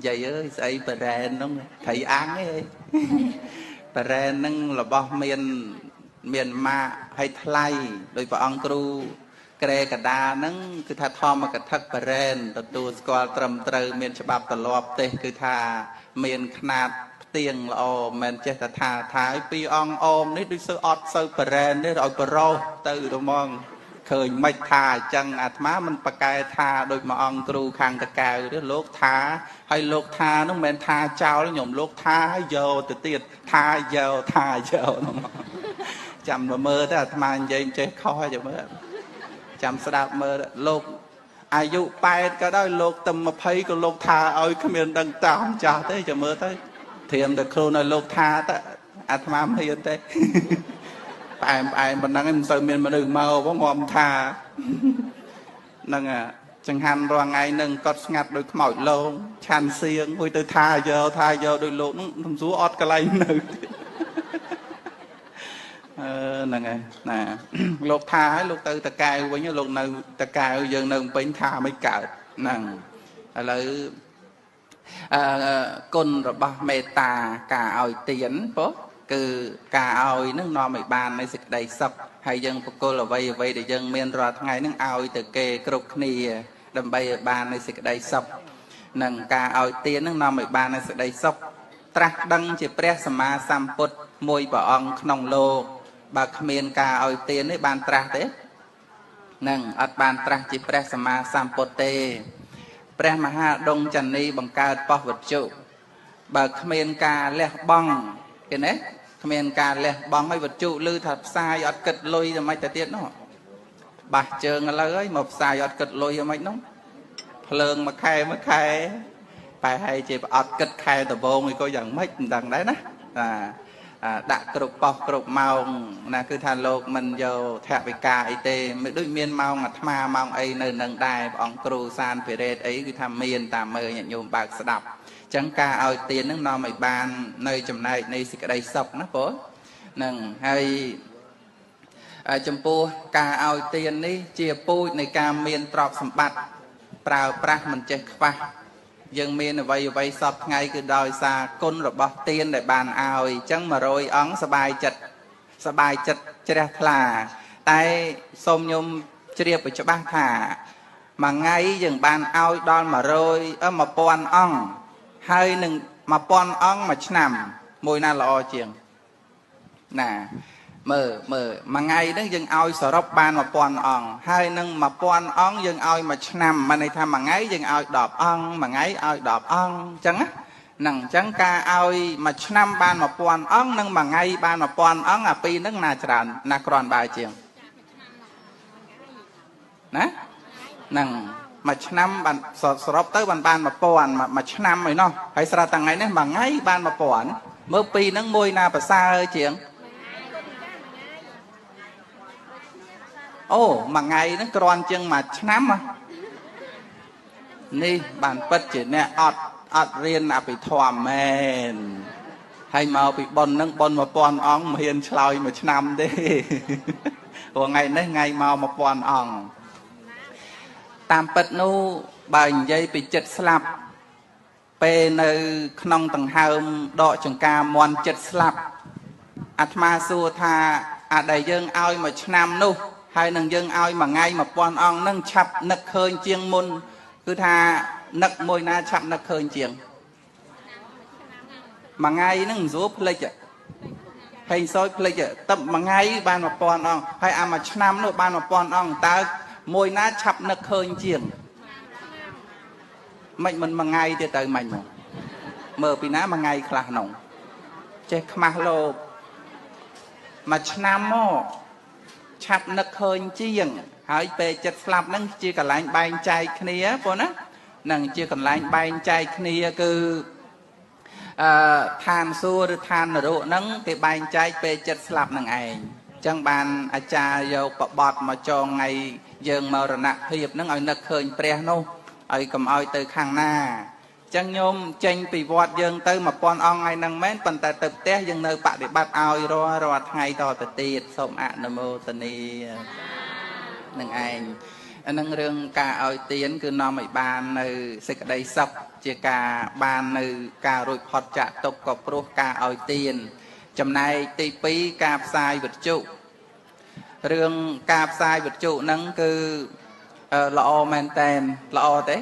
យាយអើយស្អីបរ៉ែនហ្នឹងត្រីអាំងឯងបរ៉ែនហ្នឹងរបស់មានម៉ាកហើយថ្លៃដោយព្រះអង្គគ្រូក្រែកដាហ្នឹងគឺថាធម្មកថាបរ៉ែនទទួលស្គាល់ត្រឹមត្រូវមានច្បាប់ទម្លាប់ទេសគឺថាមានខ្នាតផ្ទៀងល្អមិនចេះតែថាឲ្យពីអង្គអមនេះដូចសូវអត់សូវបរ៉ែនទេឲ្យប្រុសទៅទៅហ្មងឃើញមិនថាអញ្ចឹងអាត្មាមិនប្រកែថាដូចមួយអង្គគ្រូខាងតកៅទេលោកថាហើយលោកថានោះមិនមែនថាចោលខ្ញុំលោកថាឲ្យយកទៅទៀតថាយកថាយកហ្នឹងចាំមើលទៅអាត្មានិយាយចេះខុសហើយចាំមើលចាំស្ដាប់មើលលោកអាយុ8ក៏ដោយលោកទៅ20ក៏លោកថាឲ្យគ្មានដឹងតាមចាស់ទេចាំមើលទៅត្រៀមតែខ្លួនឲ្យលោកថាទៅអាត្មាមិនហ៊ានទេផ្អែមផ្អែមប៉ុណ្ណឹងឯងមិនសូវមានមនុស្សមកផងងំថាហ្នឹងចង្ហាន់រាល់ថ្ងៃនឹងកត់ស្ងាត់ដោយខ្មោចលងឆាន់សៀងមួយទៅថាយកថាយកដោយលោកហ្នឹងសំសួរអត់កន្លែងនៅទៀត ហ្នឹងហើយណាលោកថាឲ្យលោកទៅតកែវវិញលោកនៅតកែវយើងនៅពេញថាមិនកើតហ្នឹងឥឡូវគុណរបស់មេត្តាការឲ្យទានពោគឺការឲ្យនឹងនាំឲ្យបាននៃសេចក្តីសុខហើយយើងបកគលអ្វីអ្វីដែលយើងមានរាល់ថ្ងៃនឹងឲ្យទៅគេគ្រប់គ្នាដើម្បីឲ្យបាននៃសេចក្តីសុខនិងការឲ្យទាននឹងនាំឲ្យបាននៃសេចក្តីសុខត្រាស់ដឹងជាព្រះសម្មាសម្ពុទ្ធមួយព្រះអង្គក្នុងលោកបើគ្មានការឲ្យទាននេះបានត្រាស់ទេនឹងអត់បានត្រាស់ជាព្រះសម្មាសម្ពុទ្ធទេព្រះមហាដងចន្នីបង្កើតប៉ុស្តិ៍វិទ្យុបើគ្មានការលះបង់គេណាគ្មានការលះបង់ឲ្យវិទ្យុឮថាផ្សាយអត់គិតលុយទៅមិនទៅទៀតនោះបាសជើងឥឡូវហើយមកផ្សាយអត់គិតលុយហ្មងនោះភ្លើងមួយខែមួយខែបែរហើយជាអត់គិតខែដំបូងឯក៏យ៉ាងម៉េចមិនដឹងដែរណាដាក់គ្រប់ប៉ុស្តិ៍គ្រប់ម៉ោងណាគឺថាលោកមិនយកថវិកាអីទេមិនដូចមានម៉ោងអាត្មាម៉ោងអីនៅនឹងដែរព្រះអង្គគ្រូសានពិរេតអីគឺថាមានតាមមើលញាតិញោមបើកស្ដាប់អញ្ចឹងការឲ្យទាននឹងនាំឲ្យបាននៅចំណែកនៃសេចក្តីសុខណាបងនឹងហើយចំពោះការឲ្យទាននេះជាពូជនៃការមានទ្រព្យសម្បត្តិប្រើប្រាស់មិនចេះខ្វះយើងមានអ្វីអ្វីសពថ្ងៃគឺដោយសារគុណរបស់ទានដែលបានឲ្យអញ្ចឹង100អង្គសบายចិត្តសบายចិត្តជ្រះថ្លាតែសូមញោមជ្រាបឲ្យច្បាស់ថាមួយថ្ងៃយើងបានឲ្យដល់100 1000អង្គហើយនឹង1000អង្គមួយឆ្នាំមួយណាល្អជាងណាមើលមើលមួយថ្ងៃហ្នឹងយើងឲ្យសរុបបាន1000អង្គហើយនឹង1000អង្គយើងឲ្យមួយឆ្នាំមានន័យថាមួយថ្ងៃយើងឲ្យ10អង្គមួយថ្ងៃឲ្យ10អង្គអញ្ចឹងណាហ្នឹងអញ្ចឹងការឲ្យមួយឆ្នាំបាន1000អង្គនិងមួយថ្ងៃបាន1000អង្គអាពីរហ្នឹងណាច្រើនណាគ្រាន់បើជាងណាហ្នឹងមួយឆ្នាំបានសរុបទៅបាន1000មួយឆ្នាំឯណោះហើយស្រាប់តែថ្ងៃនេះមួយថ្ងៃបាន1000មើលពីរហ្នឹងមួយណាប្រសើរជាងអូមួយថ្ងៃហ្នឹងគ្រាន់ជាងមួយឆ្នាំនេះបានពិតជាអ្នកអត់រៀនអភិធម្មមែនហើយមកពីប៉ុនហ្នឹងប៉ុន1000អង្គមិនហ៊ានឆ្លើយមួយឆ្នាំទេព្រោះថ្ងៃនេះថ្ងៃមក1000អង្គតាមពិតនោះបើនិយាយពីចិត្តស្លាប់ពេលនៅក្នុងដង្ហើមដកចង្ការមន់ចិត្តស្លាប់អាត្មាសួរថាអាដែលយើងឲ្យមួយឆ្នាំនោះហើយនឹងយើងឲ្យមួយថ្ងៃ1000អង្គនឹងឆាប់នឹកឃើញជាងមុនគឺថានឹកមួយណាឆាប់នឹកឃើញជាងមួយថ្ងៃហ្នឹងមិនស្រួលភ្លេចហេងសយភ្លេចទឹកមួយថ្ងៃបាន1000អង្គហើយអាមួយឆ្នាំនោះបាន1000អង្គតើមួយណាឆាប់នឹកឃើញជាងមិនមិនមួយថ្ងៃទេទៅមិនមកមើលពីណាមួយថ្ងៃខ្លះនោះចេះខ្មាស់លោកមួយឆ្នាំមកឆាប់នឹកឃើញជាងហើយពេលចិត្តស្លាប់ហ្នឹងជាកន្លែងបែងចែកគ្នាបងណានឹងជាកន្លែងបែងចែកគ្នាគឺឋានសួគ៌ឬឋាននរកហ្នឹងគេបែងចែកពេលចិត្តស្លាប់ហ្នឹងឯងអញ្ចឹងបានអាចារ្យយកបបត់មកចងថ្ងៃយើងមរណភាពហ្នឹងឲ្យនឹកឃើញព្រះនោះឲ្យកុំឲ្យទៅខាងណាអញ្ចឹងញោមចេញពីវត្តយើងទៅ1000អង្គថ្ងៃហ្នឹងមែនប៉ុន្តែទៅផ្ទះយើងនៅបដិបត្តិឲ្យរាល់ថ្ងៃតទៅទៀតសូមអនុមោទនានឹងឯងអានឹងរឿងការឲ្យទានគឺនាំឲ្យបាននៅសេចក្តីសុខជាការបាននៅការរួចផុតចាកទុក្ខក៏ព្រោះការឲ្យទានចំណែកទី2ការផ្សាយវិទ្យុរឿងការផ្សាយវិទ្យុហ្នឹងគឺល្អមែនតែនល្អទេ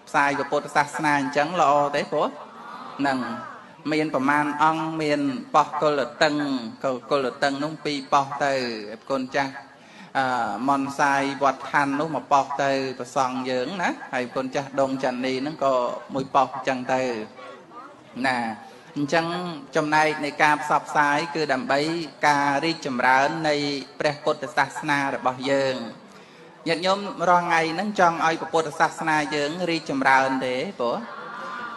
ផ្សាយពុទ្ធសាសនាអញ្ចឹងល្អទេព្រោះហ្នឹងមានប្រមាណអង្គមានប៉ោះកុលតឹងកុលតឹងនោះពីរប៉ោះទៅគុណចាស់មនសាយវត្តឋាននោះមកប៉ោះទៅប្រសង់យើងណាហើយគុណចាស់ដងចន្ទនីហ្នឹងក៏មួយប៉ោះអញ្ចឹងទៅណាអញ្ចឹងចំណែកនៃការផ្សព្វផ្សាយគឺដើម្បីការរីកចម្រើននៃព្រះពុទ្ធសាសនារបស់យើងញាតិញោមរាល់ថ្ងៃហ្នឹងចង់ឲ្យពុទ្ធសាសនាយើងរីកចម្រើនទេព្រោះ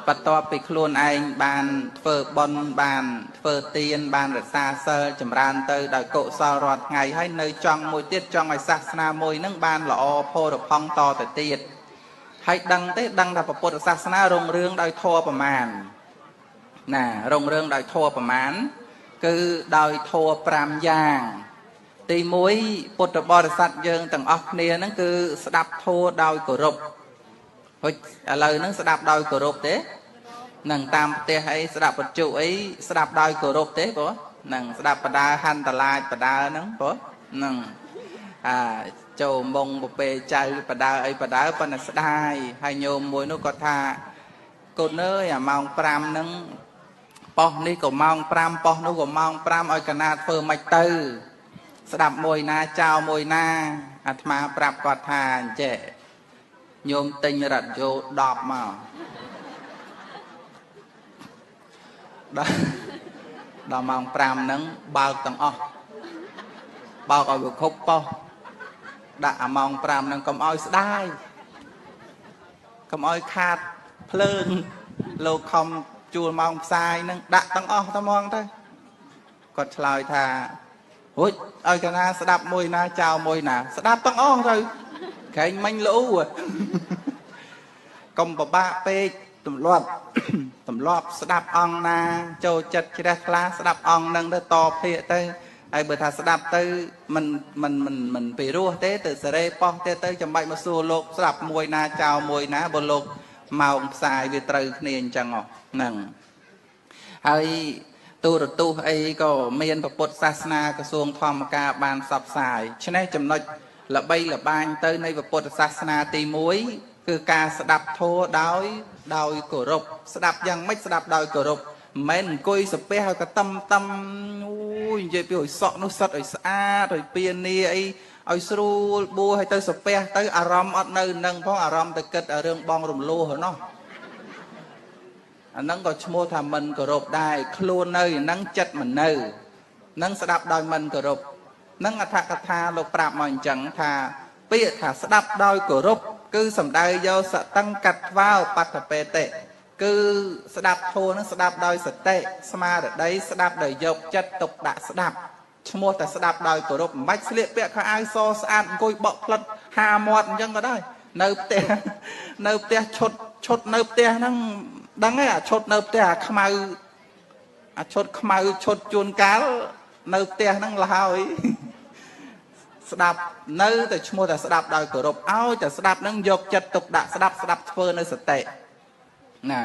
បន្ទាប់ពីខ្លួនឯងបានធ្វើបុណ្យបានធ្វើទានបានរក្សាសិលចម្រើនទៅដោយកុសលរាល់ថ្ងៃហើយនៅចង់មួយទៀតចង់ឲ្យសាសនាមួយហ្នឹងបានល្អផូរផង់តទៅទៀតហើយដឹងទេដឹងថាពុទ្ធសាសនារុងរឿងដោយធម៌ប្រមាណណារុងរឿងដោយធម៌ប្រមាណ គឺដោយធម៌5យ៉ាងទី1ពុទ្ធបរិស័ទយើងទាំងអស់គ្នាហ្នឹងគឺស្ដាប់ធម៌ដោយគោរពហុចឥឡូវហ្នឹងស្ដាប់ដោយគោរពទេនឹងតាមផ្ទះអីស្ដាប់បច្ចុអីស្ដាប់ដោយគោរពទេបងនឹងស្ដាប់បដាហន្តឡាចបដាហ្នឹងបងនឹងអាចូលមុងប្រពេចៅបដាអីបដាប៉ុន្តែស្ដាយហើយញោមមួយនោះគាត់ថាកូនអើយអាម៉ោង5ហ្នឹងប៉ុស្នេះក៏ម៉ោង5ប៉ុស្នោះក៏ម៉ោង5ឲ្យកណាធ្វើមិនទៅស្ដាប់មួយណាចោលមួយណាអាត្មាប្រាប់គាត់ថាអញ្ចេះញោមទិញរ៉ាឌីយ៉ូ10មកដល់ម៉ោង5ហ្នឹងបើកទាំងអស់បើកឲ្យវាគ្រប់ប៉ុស្ដាក់អាម៉ោង5ហ្នឹងកុំឲ្យស្ដាយកុំឲ្យខាតភ្លើងលោកខំជួលម៉ោងផ្សាយហ្នឹងដាក់ទាំងអស់តែហ្មងទៅគាត់ឆ្លើយថារួចឲ្យកណាស្ដាប់មួយណាចោលមួយណាស្ដាប់ទាំងអស់ទៅក្រែងមិញលូកុំពិបាកពេកទម្លាប់ស្ដាប់អង្គណាចូលចិត្តជ្រះថ្លាស្ដាប់អង្គនឹងទៅតភាកទៅហើយបើថាស្ដាប់ទៅមិនមិនមិនមិនពីរោះទេទៅសេរីប៉ោះទេទៅចាំបាច់មកសួរលោកស្ដាប់មួយណាចោលមួយណាបើលោកម៉ោងផ្សាយវាត្រូវគ្នាអញ្ចឹងហ្នឹងហើយទូរទស្សន៍អីក៏មានពុទ្ធសាសនាក្រសួងធម្មការបានផ្សព្វផ្សាយឆ្នេះចំណុចល្បីល្បាញទៅនៃពុទ្ធសាសនាទី1គឺការស្ដាប់ធម៌ដោយគោរពស្ដាប់យ៉ាងម៉េចស្ដាប់ដោយគោរពមិនមែនអង្គុយសាពះឲ្យក៏តឹមតឹមអូយនិយាយពីឲ្យសក់នោះសិតឲ្យស្អាតឲ្យពៀនីអីឲ្យស្រួលបួឲ្យទៅសាពះទៅអារម្មណ៍អត់នៅនឹងផងអារម្មណ៍ទៅគិតរឿងបងរំលោះណោះអាហ្នឹងក៏ឈ្មោះថាមិនគោរពដែរខ្លួននៅហ្នឹងចិត្តមិននៅហ្នឹងស្ដាប់ដោយមិនគោរពហ្នឹងអត្ថកថាលោកប្រាប់មកអញ្ចឹងថាពាក្យថាស្ដាប់ដោយគោរពគឺសំដៅយកសតង្កត្វាបត្តបេតិគឺស្ដាប់ធម៌នឹងស្ដាប់ដោយសតិស្មារតីស្ដាប់ដោយយកចិត្តទុកដាក់ស្ដាប់ឈ្មោះតែស្ដាប់ដោយគោរពមិនបាច់ស្លៀកពាក់ខោអាវសស្អាតអង្គុយបក់ផ្លិតហាមាត់អញ្ចឹងក៏ដែរនៅផ្ទះនៅផ្ទះឈុតនៅផ្ទះហ្នឹងដឹងហើយអាឈុតនៅផ្ទះអាខ្មៅអាឈុតខ្មៅឈុតជួនកាលនៅផ្ទះហ្នឹងលហើយស្ដាប់នៅតែឈ្មោះតែស្ដាប់ដោយគោរពឲ្យតែស្ដាប់ហ្នឹងយកចិត្តទុកដាក់ស្ដាប់ស្ដាប់ធ្វើនៅសតិណា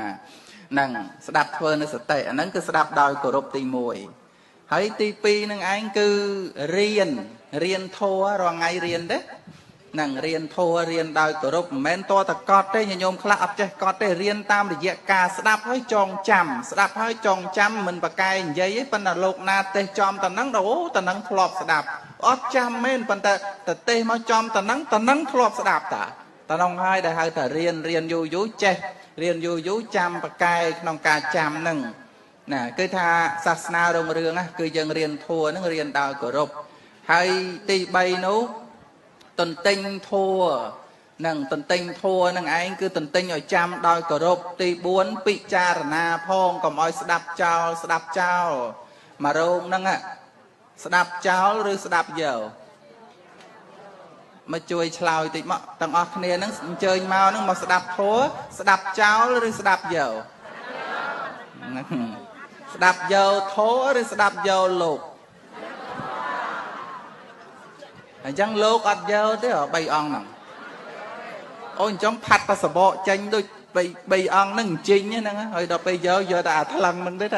ហ្នឹងស្ដាប់ធ្វើនៅសតិអាហ្នឹងគឺស្ដាប់ដោយគោរពទី1ហើយទី2ហ្នឹងឯងគឺរៀនធម៌រាល់ថ្ងៃរៀនទេហ្នឹងរៀនធម៌រៀនដោយគោរពមិនមែនតតែកត់ទេញោមខ្លះអត់ចេះកត់ទេរៀនតាមរយៈការស្ដាប់ហើយចងចាំស្ដាប់ហើយចងចាំមិនប្រកែនិយាយទេប៉ុន្តែលោកណាទេសចំតហ្នឹងអូតហ្នឹងធ្លាប់ស្ដាប់អត់ចាំមែនប៉ុន្តែតទេសមកចំតហ្នឹងតហ្នឹងធ្លាប់ស្ដាប់តាតហ្នឹងហើយដែលហៅថារៀនយូរយូរចេះរៀនយូរយូរចាំប្រកែក្នុងការចាំហ្នឹងណាគឺថាសាសនារុងរឿងណាគឺយើងរៀនធម៌ហ្នឹងរៀនដោយគោរពហើយទី3នោះទន្ទិញធัวនឹងទន្ទិញធัวនឹងឯងគឺទន្ទិញឲ្យចាំដោយគោរពទី4ពិចារណាផងកុំឲ្យស្ដាប់ចោលស្ដាប់ចោលមករោងហ្នឹងស្ដាប់ចោលឬស្ដាប់យកមកជួយឆ្លើយតិចមកទាំងអស់គ្នាហ្នឹងអញ្ជើញមកហ្នឹងមកស្ដាប់ធัวស្ដាប់ចោលឬស្ដាប់យកស្ដាប់យកធัวឬស្ដាប់យកលោកអញ្ចឹងលោកអត់យកទេ3អង្គហ្នឹងអូអញ្ចឹងផាត់តែសបកចេញដូច3អង្គហ្នឹងអញ្ជិញហ្នឹងហើយដល់ពេលយកយកតែអាថ្លឹងហ្នឹងទេយ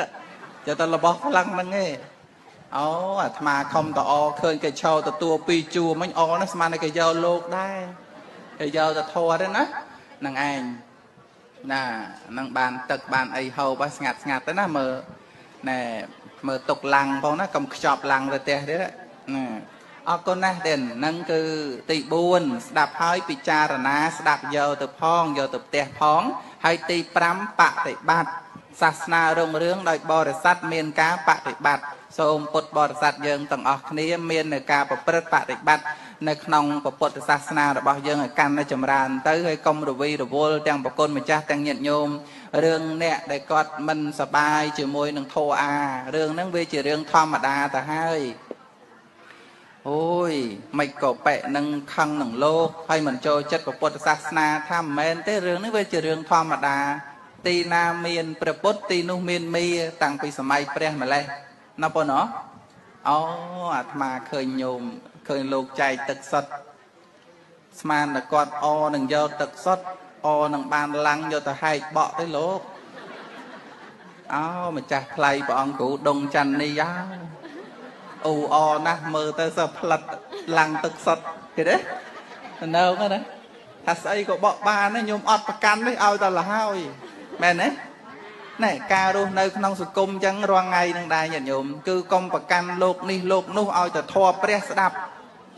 កតែរបស់ថ្លឹងហ្នឹងឯងអូអាត្មាខំតអឃើញគេឈោទទួលពីរជួរមិញអហ្នឹងស្មានតែគេយកលោកដែរគេយកតែធัวទេណាហ្នឹងឯងណាហ្នឹងបានទឹកបានអីហូបស្ងាត់ស្ងាត់ទៅណាមើលណែមើលទុកឡាំងផងណាកុំខ្ចប់ឡាំងទៅផ្ទះទៀតណាអរគុណណាស់ទេហ្នឹងគឺទី4ស្ដាប់ហើយពិចារណាស្ដាប់យកទៅផងយកទៅផ្ទះផងហើយទី5បតិបត្តិសាសនារុងរឿងដោយបរិស័ទមានការបតិបត្តិសូមពុទ្ធបរិស័ទយើងទាំងអស់គ្នាមាននៅការប្រព្រឹត្តបតិបត្តិនៅក្នុងពុទ្ធសាសនារបស់យើងឲ្យកាន់តែចម្រើនទៅហើយកុំរវីរវល់ទាំងប្រគុណម្ចាស់ទាំងញាតិញោមរឿងអ្នកដែលគាត់មិនសប្បាយជាមួយនឹងធម៌អារឿងហ្នឹងវាជារឿងធម្មតាទៅហើយអូយមិនក៏ប៉ែនឹងខឹងនឹងលោកហើយមិនចូលចិត្តពុទ្ធសាសនាថាមិនមែនទេរឿងនេះវាជារឿងធម្មតាទីណាមានព្រះពុទ្ធទីនោះមានមាតាំងពីសម័យព្រះម្លេះ ណាប៉ុណ្ណោះអូអាត្មាឃើញញោមឃើញលោកចែកទឹកសុទ្ធស្មានតែគាត់អនឹងយកទឹកសុទ្ធអនឹងបានឡាំងយកទៅហែកបក់ទៅលោកអោម្ចាស់ថ្លៃព្រះអង្គគ្រូដងច័ន្ទនេះយ៉ាអូអណាស់មើលទៅសោះផ្លិតឡាំងទឹកសុទ្ធគេទេនៅហ្នឹងណាថាស្អីក៏បក់បានដែរញោមអត់ប្រកាន់នេះឲ្យតែលហើយមែនទេណែការរស់នៅក្នុងសង្គមអញ្ចឹងរាល់ថ្ងៃនឹងដែរញាតិញោមគឺកុំប្រកាន់លោកនេះលោកនោះឲ្យតែធម៌ព្រះស្ដាប់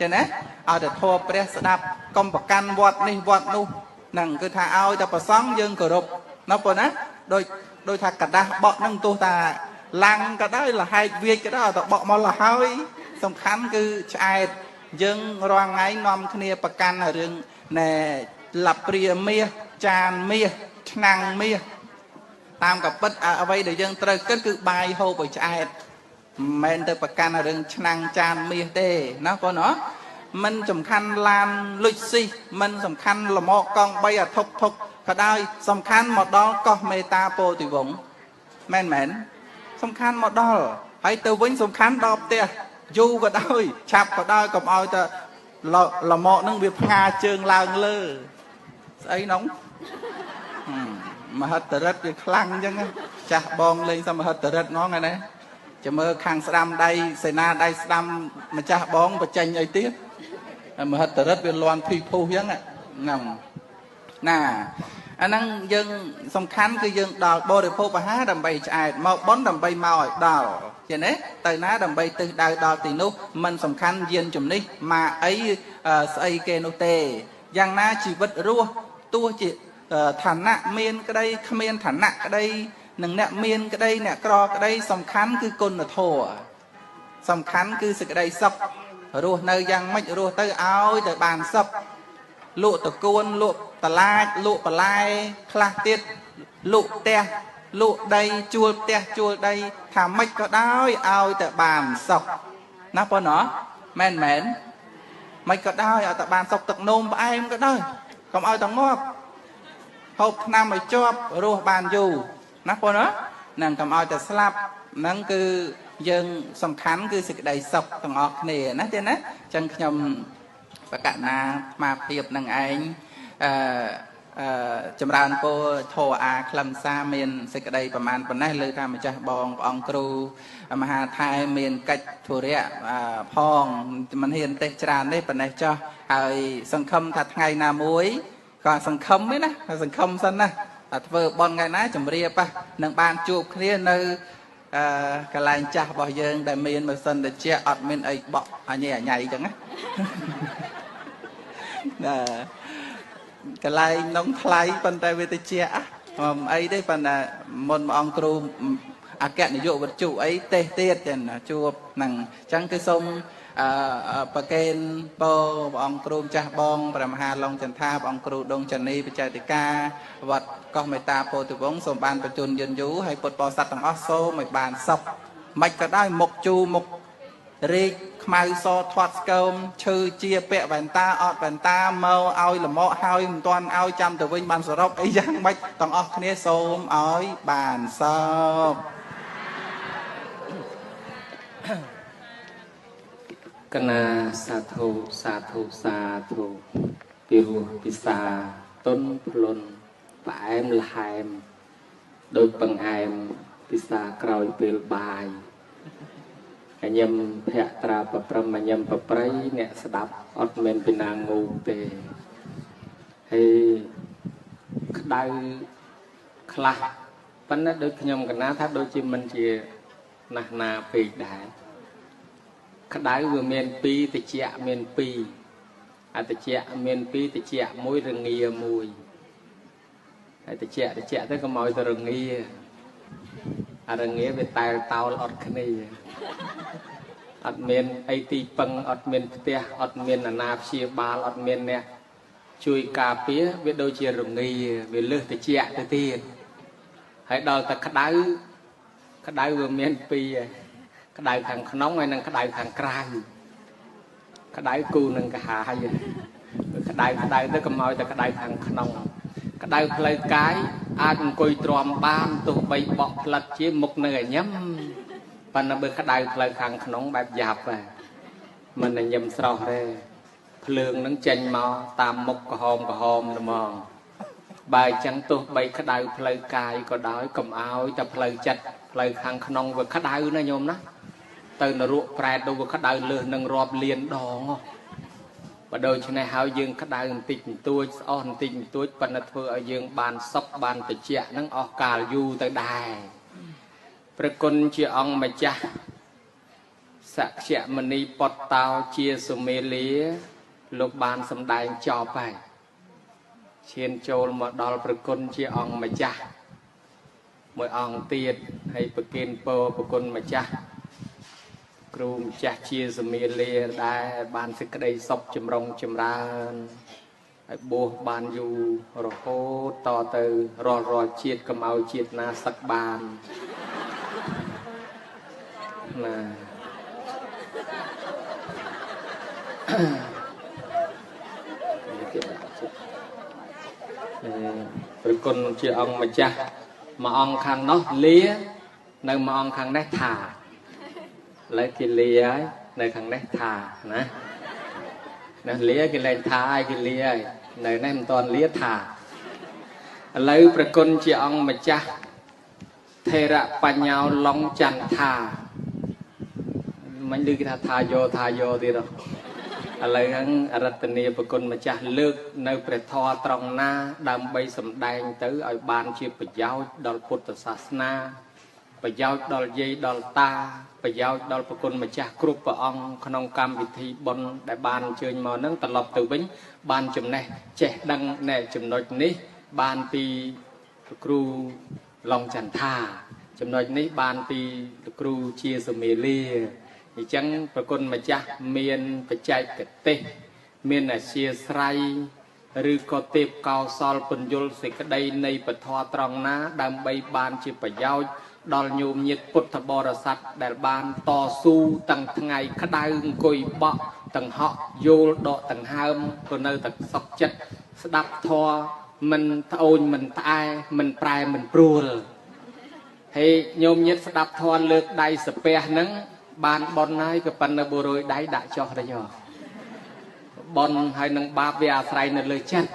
ចឹងណាឲ្យតែធម៌ព្រះស្ដាប់កុំប្រកាន់វត្តនេះវត្តនោះហ្នឹងគឺថាឲ្យតែប្រសង់យើងគោរពណាប៉ុណ្ណាដូចថាกระดาษបក់ហ្នឹងទោះតាឡាំងក៏ដោយលហែកវាចក៏ដោយតែបក់មកលហើយសំខាន់គឺឆ្អែតយើងរាល់ថ្ងៃនាំគ្នាប្រកាន់រឿងណែលាព្រាមាសចានមាសឆ្នាំងមាសតាមកពិតអ្វីដែលយើងត្រូវគិតគឺបាយហូបឲ្យឆ្អែតមិនមែនទៅប្រកាន់រឿងឆ្នាំងចានមាសទេណាបងណាមិនសំខាន់ឡានលុចស៊ីមិនសំខាន់លមកកង់3អាធុកធុកក៏ដោយសំខាន់មកដល់កោះមេតាពោធិវង្សមែនមែនសំខាន់មកដល់ហើយទៅវិញសំខាន់ដល់ផ្ទះយូរក៏ដោយឆាប់ក៏ដោយកុំឲ្យតែលមកនឹងវាផ្ងាជើងឡើងលើស្អីនងមហិទ្ធរិទ្ធវាខ្លាំងអញ្ចឹងចាស់បងលេងសមហិទ្ធរិទ្ធហ្មងហ្នឹងណាចាំមើលខាងស្ដាំដៃសេនាដៃស្ដាំម្ចាស់បងបញ្ចេញអីទៀតមហិទ្ធរិទ្ធវាលន់ភីភុះអញ្ចឹងហ្នឹងណាអាហ្នឹងយើងសំខាន់គឺយើងដល់បរិភោគអាហារដើម្បីឆ្អែតមកបុណ្យដើម្បីមកឲ្យដល់ចេះទេទៅណាដើម្បីទិសដៅដល់ទីនោះមិនសំខាន់យានជំនិះមកអីស្អីគេនោះទេយ៉ាងណាជីវិតរស់ទោះជាឋានៈមានក្តីគ្មានឋានៈក្តីនិងអ្នកមានក្តីអ្នកក្រក្តីសំខាន់គឺគុណធម៌សំខាន់គឺសេចក្តីសុខរស់នៅយ៉ាងម៉េចរស់ទៅឲ្យទៅបានសុខលក់តកួនលក់តឡាចលក់បន្លែខ្លះទៀតលក់ផ្ទះលក់ដីជួលផ្ទះជួលដីថាម៉េចក៏ដោយឲ្យតែបានសុខណាប៉ុណ្ណោះមែនមែនម៉េចក៏ដោយឲ្យតែបានសុខទឹកនោមផ្អែមក៏ដោយកុំឲ្យតែងាប់ហូបថ្នាំឲ្យជាប់រស់បានយូរណាប៉ុណ្ណោះនឹងកុំឲ្យតែស្លាប់ហ្នឹងគឺយើងសំខាន់គឺសេចក្តីសុខទាំងអស់គ្នាណាទេណាអញ្ចឹងខ្ញុំបកណាអាត្មាភាពនឹងឯងអឺចម្រើនពរធរអាខ្លឹមសារមានសេចក្តីប្រមាណប៉ុណ្ណេះលើថាម្ចាស់បងព្រះអង្គគ្រូមហាថែមានកិច្ចធុរៈផងមិនហ៊ានទេសច្រើនទេប៉ុណ្ណេះចោះហើយសង្ឃឹមថាថ្ងៃណាមួយក៏សង្ឃឹមឯណាសង្ឃឹមសិនណាថាធ្វើបុណ្យថ្ងៃណាជម្រាបនឹងបានជួបគ្នានៅកន្លែងចាស់របស់យើងដែលមានម៉ាស៊ីនត្រជាក់អត់មានអីបក់អញអញអញ្ចឹងណាណាកន្លែងនងថ្លៃប៉ុន្តែវាត្រជាក់មិនអីទេប៉ុន្តែមុនព្រះអង្គគ្រូអគ្គនាយកវត្ថុអីទេសទៀតចឹងជួបហ្នឹងអញ្ចឹងគឺសូមប្រកេនពរព្រះអង្គគ្រូម្ចាស់បងព្រះមហាឡុងចន្ទាព្រះអង្គគ្រូដងចនីបច្ចេតិកាវត្តកោះមេតាពោធិវង្សសូមបានបញ្ជូនយិនយូរហើយពុទ្ធបរិស័ទទាំងអស់សូមឲ្យបានសុខមិនក៏ដោយមុខជូរមុខរីកខ្មៅសធាត់ស្គមឈឺជាពាក់វ៉ែនតាអត់វ៉ែនតាមកឲ្យលមកហើយមិនទាន់ឲ្យចាំទៅវិញបានសរុបអីយ៉ាងម៉េចទាំងអស់គ្នាសូមឲ្យបានសុខកណាសាធុសាធុសាធុពីរោះពិសាតុនភ្លុនផ្អែមល្ហែមដូចបង្អែមពិសាក្រោយពេលបាយអញឹមភក្ត្រាប្រព្រឹមអញឹមប្រប្រៃអ្នកស្ដាប់អត់មែនពីណាងូទេហើយក្តៅខ្លះប៉ុន្តែដូចខ្ញុំកណាថាដូចជាមិនជាណាស់ណាពេកដែរក្តៅវាមាន2តិចមាន2អតិចមាន2តិចមួយរងាមួយហើយតិចតិចទៅកុំឲ្យទៅរងាអារងាវាតែលតោលអត់គ្នាអត់មានអីទីពឹងអត់មានផ្ទះអត់មានអាណាព្យាបាលអត់មានអ្នកជួយការពារវាដូចជារងាវាលើសតិចទៅទៀតហើយដល់តែក្តៅក្តៅវាមាន2ក្តៅខាងក្នុងហើយនិងក្តៅខាងក្រៅក្តៅគូនឹងកាហាយក្តៅក្តៅទៅកុំឲ្យតែក្តៅខាងក្នុងក្តៅផ្លូវកាយអាចអង្គុយទ្រាំបានទោះបីបក់ផ្លិតជាមុខនៅឲ្យញឹម ប៉ុន្តែបើក្តៅផ្លូវខាងក្នុងបែបយ៉ាប់ហ่ะមិនញញឹមស្រស់ទេភ្លើងនឹងចេញមកតាមមុខក្រហមក្រហមហ្មងបើអញ្ចឹងទោះបីក្តៅផ្លូវកាយក៏ដោយកុំឲ្យតែផ្លូវចិត្តផ្លូវខាងក្នុងវាក្តៅណាញោមណាទៅនរកប្រែតទៅវាក្តៅលើសនឹងរាប់លានដងបើដូច្នេះហើយយើងក្តៅបន្តិចបន្តួចស្អុះបន្តិចបន្តួចប៉ុន្តែធ្វើឲ្យយើងបានសុខបានត្រជាក់នឹងអស់កាលយូរទៅដែរព្រះគុណជាអង្គម្ចាស់សក្យមនីពតតោជាសុមេលាលោកបានសម្ដែងចប់ហើយឈានចូលមកដល់ព្រះគុណជាអង្គម្ចាស់មួយអង្គទៀតហើយប្រគេនពរព្រះគុណម្ចាស់គ្រូម្ចាស់ជាសមាលាដែរបានសេចក្តីសុខចម្រុងចម្រើនហើយបួសបានយូររហូតតទៅរាល់ជាតិកុំឲ្យជាតិណាសឹកបានណាព្រះគុណជាអង្គម្ចាស់មួយអង្គខាងនោះលានៅមួយអង្គខាងនេះថាឥឡូវគេលាហើយនៅខាងនេះថាណាណាលាគេលែងថាហើយគេលាហើយនៅនេះមិនទាន់លាថាឥឡូវព្រះគុណជាអង្គម្ចាស់ថេរបញ្ញោឡុងចន្ទថាមិនឮគេថាថាយោថាយោទៀតហ៎ឥឡូវហ្នឹងអរតនីប្រគុណម្ចាស់លើកនៅព្រះធម៌ត្រង់ណាដើម្បីសម្ដែងទៅឲ្យបានជាប្រយោជន៍ដល់ពុទ្ធសាសនាប្រយោជន៍ដល់យាយដល់តាប្រយោជន៍ដល់ប្រគុណម្ចាស់គ្រប់ព្រះអង្គក្នុងកម្មវិធីបុណ្យដែលបានអញ្ជើញមកហ្នឹងត្រឡប់ទៅវិញបានចំណេះចេះដឹងនៅចំណុចនេះបានពីគ្រូឡុងចន្ទថាចំណុចនេះបានពីគ្រូជាសមាលាអញ្ចឹងប្រគុណម្ចាស់មានបច្ចេកទេសមានអធ្យាស្រ័យឬក៏ទេពកោសលពន្យល់សេចក្តីនៃពធត្រង់ណាដើម្បីបានជាប្រយោជន៍ដល់ញោមញាតិពុទ្ធបរិស័ទដែលបានតស៊ូទាំងថ្ងៃក្តៅអង្គុយបក់ទាំងហក់យោលដកទាំងហើមក៏នៅតែសុខចិត្តស្ដាប់ធម៌មិនត្អូញមិនត្អែមិនប្រែមិនព្រួលហើយញោមញាតិស្ដាប់ធម៌លើកដៃសាពះហ្នឹងបានប៉ុនហើយក៏ប៉ុន្តែបុរយដៃដាក់ចុះទៅយោប៉ុនហើយនឹងបាបវាអាស្រ័យនៅលើចិត្ត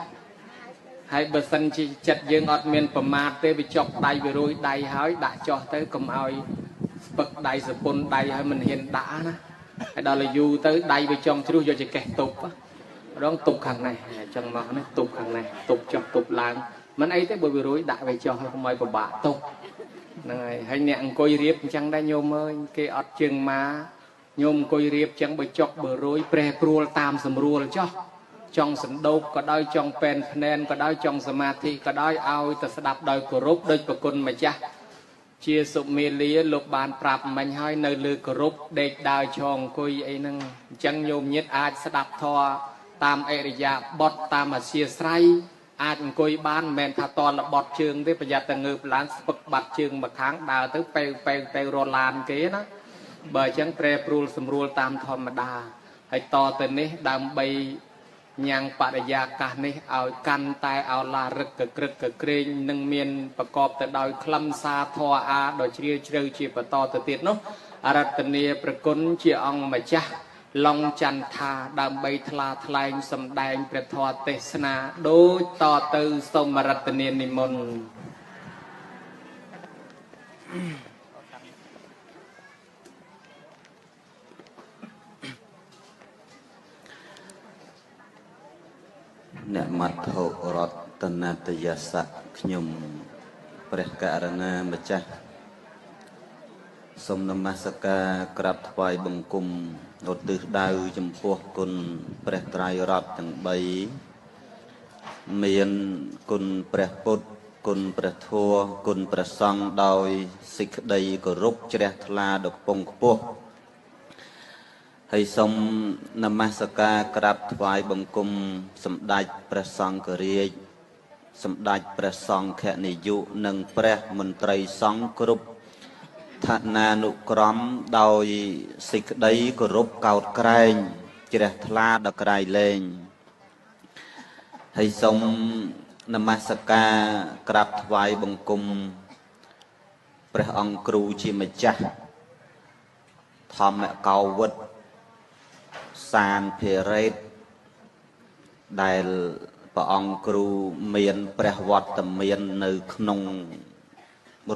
ហើយបើសិនជាចិត្តយើងអត់មានប្រមាទទេវាចុកដៃវារួយដៃហើយដាក់ចុះទៅកុំឲ្យស្ពឹកដៃសពុនដៃហើយមិនហ៊ានដាក់ណាហើយដល់យូរទៅដៃវាចង់ជ្រុះយកចង្កេះទប់ម្ដងទប់ខាងនេះអញ្ចឹងមកនេះទប់ខាងនេះទប់ចុះទប់ឡើងមិនអីទេបើវារួយដាក់វាចុះហើយកុំឲ្យពិបាកទប់ហ្នឹងហើយហើយអ្នកអង្គុយរៀបអញ្ចឹងដែរញោមអើយគេអត់ជើងម៉ាញោមអង្គុយរៀបអញ្ចឹងបើចុកបើរួយប្រែប្រួលតាមស្រួលចុះចង់សណ្ដូកក៏ដោយចង់ពេនភ្នែនក៏ដោយចង់សមាធិក៏ដោយឲ្យតែស្ដាប់ដោយគោរពដោយប្រគុណម្ចាស់ជាសុមេលាលោកបានប្រាប់មិញហើយនៅលើគោរពដេកដើរឈរអង្គុយអីហ្នឹងអញ្ចឹងញោមញាតិអាចស្ដាប់ធម៌តាមអរិយាបថតាមអធ្យាស្រ័យអាចអង្គុយបានមិនមែនថាតលបត់ជើងទេប្រយ័ត្នតែងើបឡើងស្ពឹកបាត់ជើងមកខាងដើរទៅពេវពេវពេវរឡានគេណាបើអញ្ចឹងប្រែប្រួលសម្រួលតាមធម្មតាហើយតទៅនេះដើម្បីញ៉ាំងបរិយាកាសនេះឲ្យកាន់តែអោឡារឹកកក្រឹកកក្រែងនឹងមានប្រកបទៅដោយខ្លឹមសារធម៌អាដ៏ជ្រាលជ្រៅជាបន្តទៅទៀតនោះអរតនីប្រគុណជាអង្គម្ចាស់ឡុងចន្ទថាដើម្បីថ្លាថ្លែងសម្ដែងព្រះធម៌ទេសនាដូចតទៅសូមរតនានិមន្ត អ្នកមត្ថុរតនតយស័កខ្ញុំព្រះករណាម្ចាស់សូមនមស្ការក្រាបថ្វាយបង្គំឧទ្ទិសដៅចំពោះគុណព្រះត្រៃរតន៍ទាំង3មានគុណព្រះពុទ្ធគុណព្រះធម៌គុណព្រះសង្ឃដោយសេចក្តីគោរពជ្រះថ្លាដ៏ខ្ពង់ខ្ពស់ហើយសូមនមស្ការក្រាបថ្វាយបង្គំសម្ដេចព្រះសង្ឃរាជសម្ដេចព្រះសង្ឃនាយកនិងព្រះមន្ត្រីសង្ឃគ្រប់ឋានានុក្រមដោយសេចក្តីគោរពកោតក្រែងជ្រះថ្លាដល់ក្រៃលែងហើយសូមនមស្ការក្រាបថ្វាយបង្គំព្រះអង្គគ្រូជាម្ចាស់ ធម្មកោវិទ្យសានភិរេតដែលព្រះអង្គគ្រូមានព្រះវត្តមាននៅក្នុង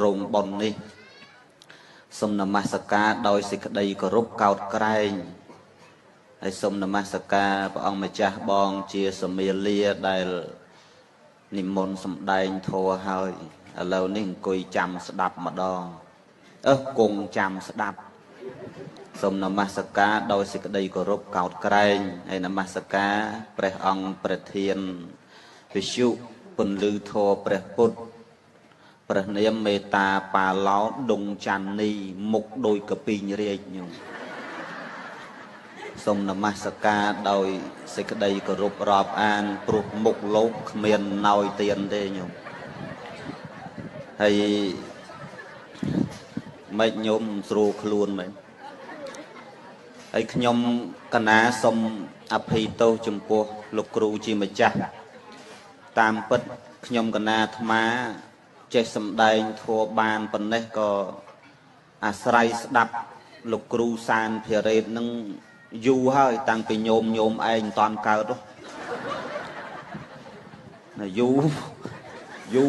រោងបុណ្យនេះសូមនមស្ការដោយសេចក្តីគោរពកោតក្រែងហើយសូមនមស្ការព្រះអង្គម្ចាស់បងជាសមាលាដែលនិមន្តសម្ដែងធម៌ហើយឥឡូវនេះអង្គុយចាំស្ដាប់ម្ដងគង់ចាំស្ដាប់សូមនមស្ការដោយសេចក្តីគោរពកោតក្រែងហើយនមស្ការព្រះអង្គប្រធានវិទ្យុពន្លឺធម៌ព្រះពុទ្ធព្រះនាមមេតាបាឡោដងច័ន្ទនីមុខដូចកពីងរាជញោមសូមនមស្ការដោយសេចក្តីគោរពរាប់អានព្រោះមុខលោកគ្មានណោយទៀនទេញោមហើយមិនញោមស្រួលខ្លួនមែនហើយខ្ញុំកណាសូមអភ័យទោសចំពោះលោកគ្រូជាម្ចាស់តាមពិតខ្ញុំកណាអាត្មាចេះសម្ដែងធម៌បានប៉ុណ្ណេះក៏អាស្រ័យស្ដាប់លោកគ្រូសានភិរេតនឹងយូរហើយតាំងពីញោមឯងមិនតាន់កើតណាយូ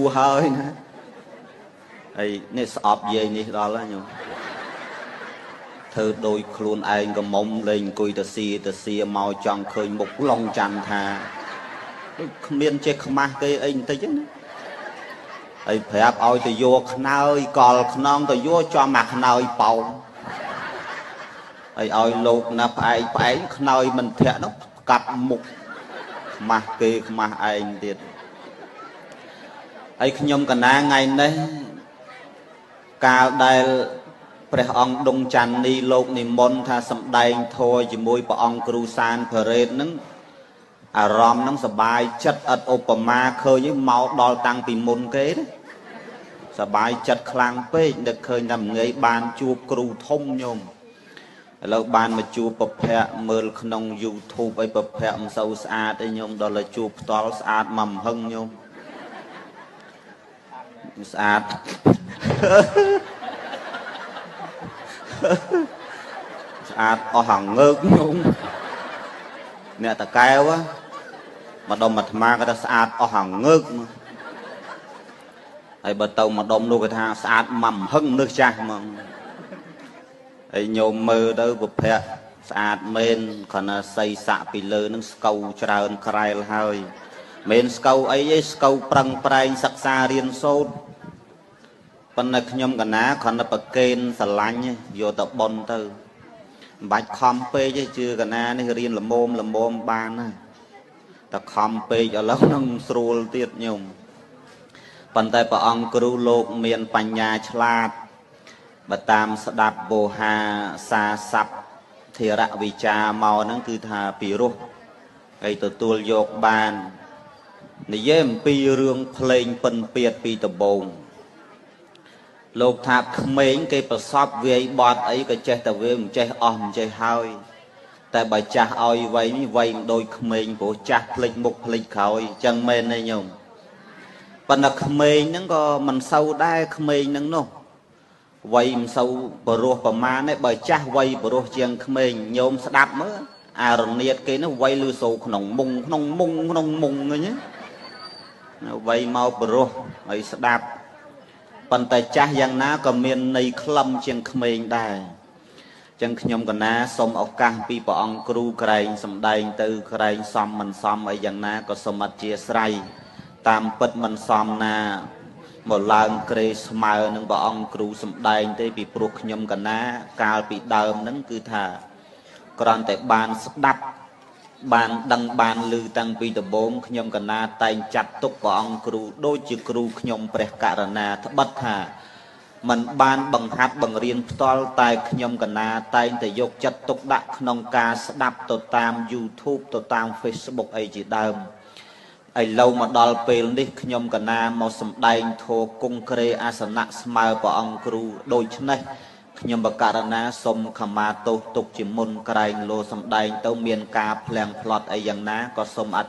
រហើយណាហើយនេះស្អប់យាយនេះដល់ហើយញោមធ្វើដោយខ្លួនឯងក៏មុំលេងអង្គុយទៅស៊ីមកចង់ឃើញមុខឡុងច័ន្ទថាដូចគ្មានចេះខ្មាស់គេអីបន្តិចណាហើយប្រាប់ឲ្យទៅយកខ្នើយកលខ្នងទៅយកចំអាខ្នើយប៉ោងហើយឲ្យលោកណាផ្អែកខ្នើយមិនធាក់នោះកាប់មុខខ្មាស់គេខ្មាស់ឯងទៀតហើយខ្ញុំកណាថ្ងៃនេះកាលដែលព្រះអង្គដងច័ន្ទនីលោកនិមន្តថាសម្ដែងធម៌ជាមួយព្រះអង្គគ្រូសានភិរេតនឹងអារម្មណ៍នឹងសបាយចិត្តឥតឧបមាឃើញមកដល់តាំងពីមុនគេណាសបាយចិត្តខ្លាំងពេកនឹកឃើញតែមួយថ្ងៃបានជួបគ្រូធំញោមឥឡូវបានមកជួបពភៈមើលក្នុង YouTube អីពភៈមិនសូវស្អាតអីញោមដល់តែជួបផ្ទាល់ស្អាតមកមហឹងញោមស្អាតស្អាតអស់ហងើកញោមអ្នកតកែវម្ដុំអាត្មាក៏ថាស្អាតអស់ហងើកហើយបើទៅម្ដុំនោះគេថាស្អាតមកមហឹងនឹកចាស់ហ្មងហើយញោមមើលទៅពភៈស្អាតមែនគ្រាន់តែសីស័កពីលើនឹងស្កូវច្រើនក្រែលហើយមិនស្កូវអីទេស្កូវប្រឹងប្រែងសិក្សារៀនសូត្រប៉ុន្តែខ្ញុំកណាគ្រាន់តែប្រកេនស្រឡាញ់យកទៅប៉ុនទៅមិនបាច់ខំពេកទេជឿកណានេះរៀនល្មមបានណាតែខំពេកឥឡូវនឹងស្រួលទៀតញោមប៉ុន្តែព្រះអង្គគ្រូលោកមានបញ្ញាឆ្លាតបើតាមស្ដាប់បោហាសាស័ព្ទធិរវិចាមកហ្នឹងគឺថាពីរោះហើយទទួលយកបាននិយាយអំពីរឿងភ្លេងពិនពៀតពីដំបូងលោកថាក្មេងគេប្រសពវាយបត់អីក៏ចេះតែវាមិនចេះអស់មិនចេះហើយតែបើចាស់ឲ្យវ័យនេះវ័យមិនដូចក្មេងព្រោះចាស់ភ្លេចមុខភ្លេចក្រោយអញ្ចឹងមែនទេញោមប៉ុន្តែក្មេងហ្នឹងក៏មិនសូវដែរក្មេងហ្នឹងនោះវ័យមិនសូវបរោះប្រមាណទេបើចាស់វ័យបរោះជាងក្មេងញោមស្ដាប់មើលអារនៀតគេនោះវ័យលឺសូរក្នុងមុងក្នុងមុងក្នុងមុងហ្នឹងណាវ័យមកបរោះហើយស្ដាប់ប៉ុន្តែចាស់យ៉ាងណាក៏មានន័យខ្លឹមជាងក្មេងដែរចឹងខ្ញុំកណាសូមឱកាសពីព្រះអង្គគ្រូក្រែងសម្ដែងទៅក្រែងសមមិនសមអីយ៉ាងណាក៏សូមអធិស្ឋានតាមពិតមិនសមណាមកឡើងក្រេស្មើនឹងព្រះអង្គគ្រូសម្ដែងទេពីព្រោះខ្ញុំកណាកាលពីដើមហ្នឹងគឺថាគ្រាន់តែបានស្ដាប់បានដឹងបានឮតាំងពីដំបូងខ្ញុំកណាតែងចាត់ទុកព្រះអង្គគ្រូដូចជាគ្រូខ្ញុំព្រះករណាត្បិតថាមិនបានបង្ហាត់បង្រៀនផ្ទាល់តែខ្ញុំកណាតែងតែយកចិត្តទុកដាក់ក្នុងការស្ដាប់ទៅតាម YouTube ទៅតាម Facebook អីជាដើមឥឡូវមកដល់ពេលនេះខ្ញុំកណាមកសម្ដែងធម៌គង់ក្រេអាសនៈស្មើព្រះអង្គគ្រូដូច្នេះខ្ញុំបករណាសូមខមាទោសទុកជាមុនក្រែងលោសម្ដែងទៅមានការភ្លាំងផ្្លាត់អីយ៉ាងណាក៏សូមអ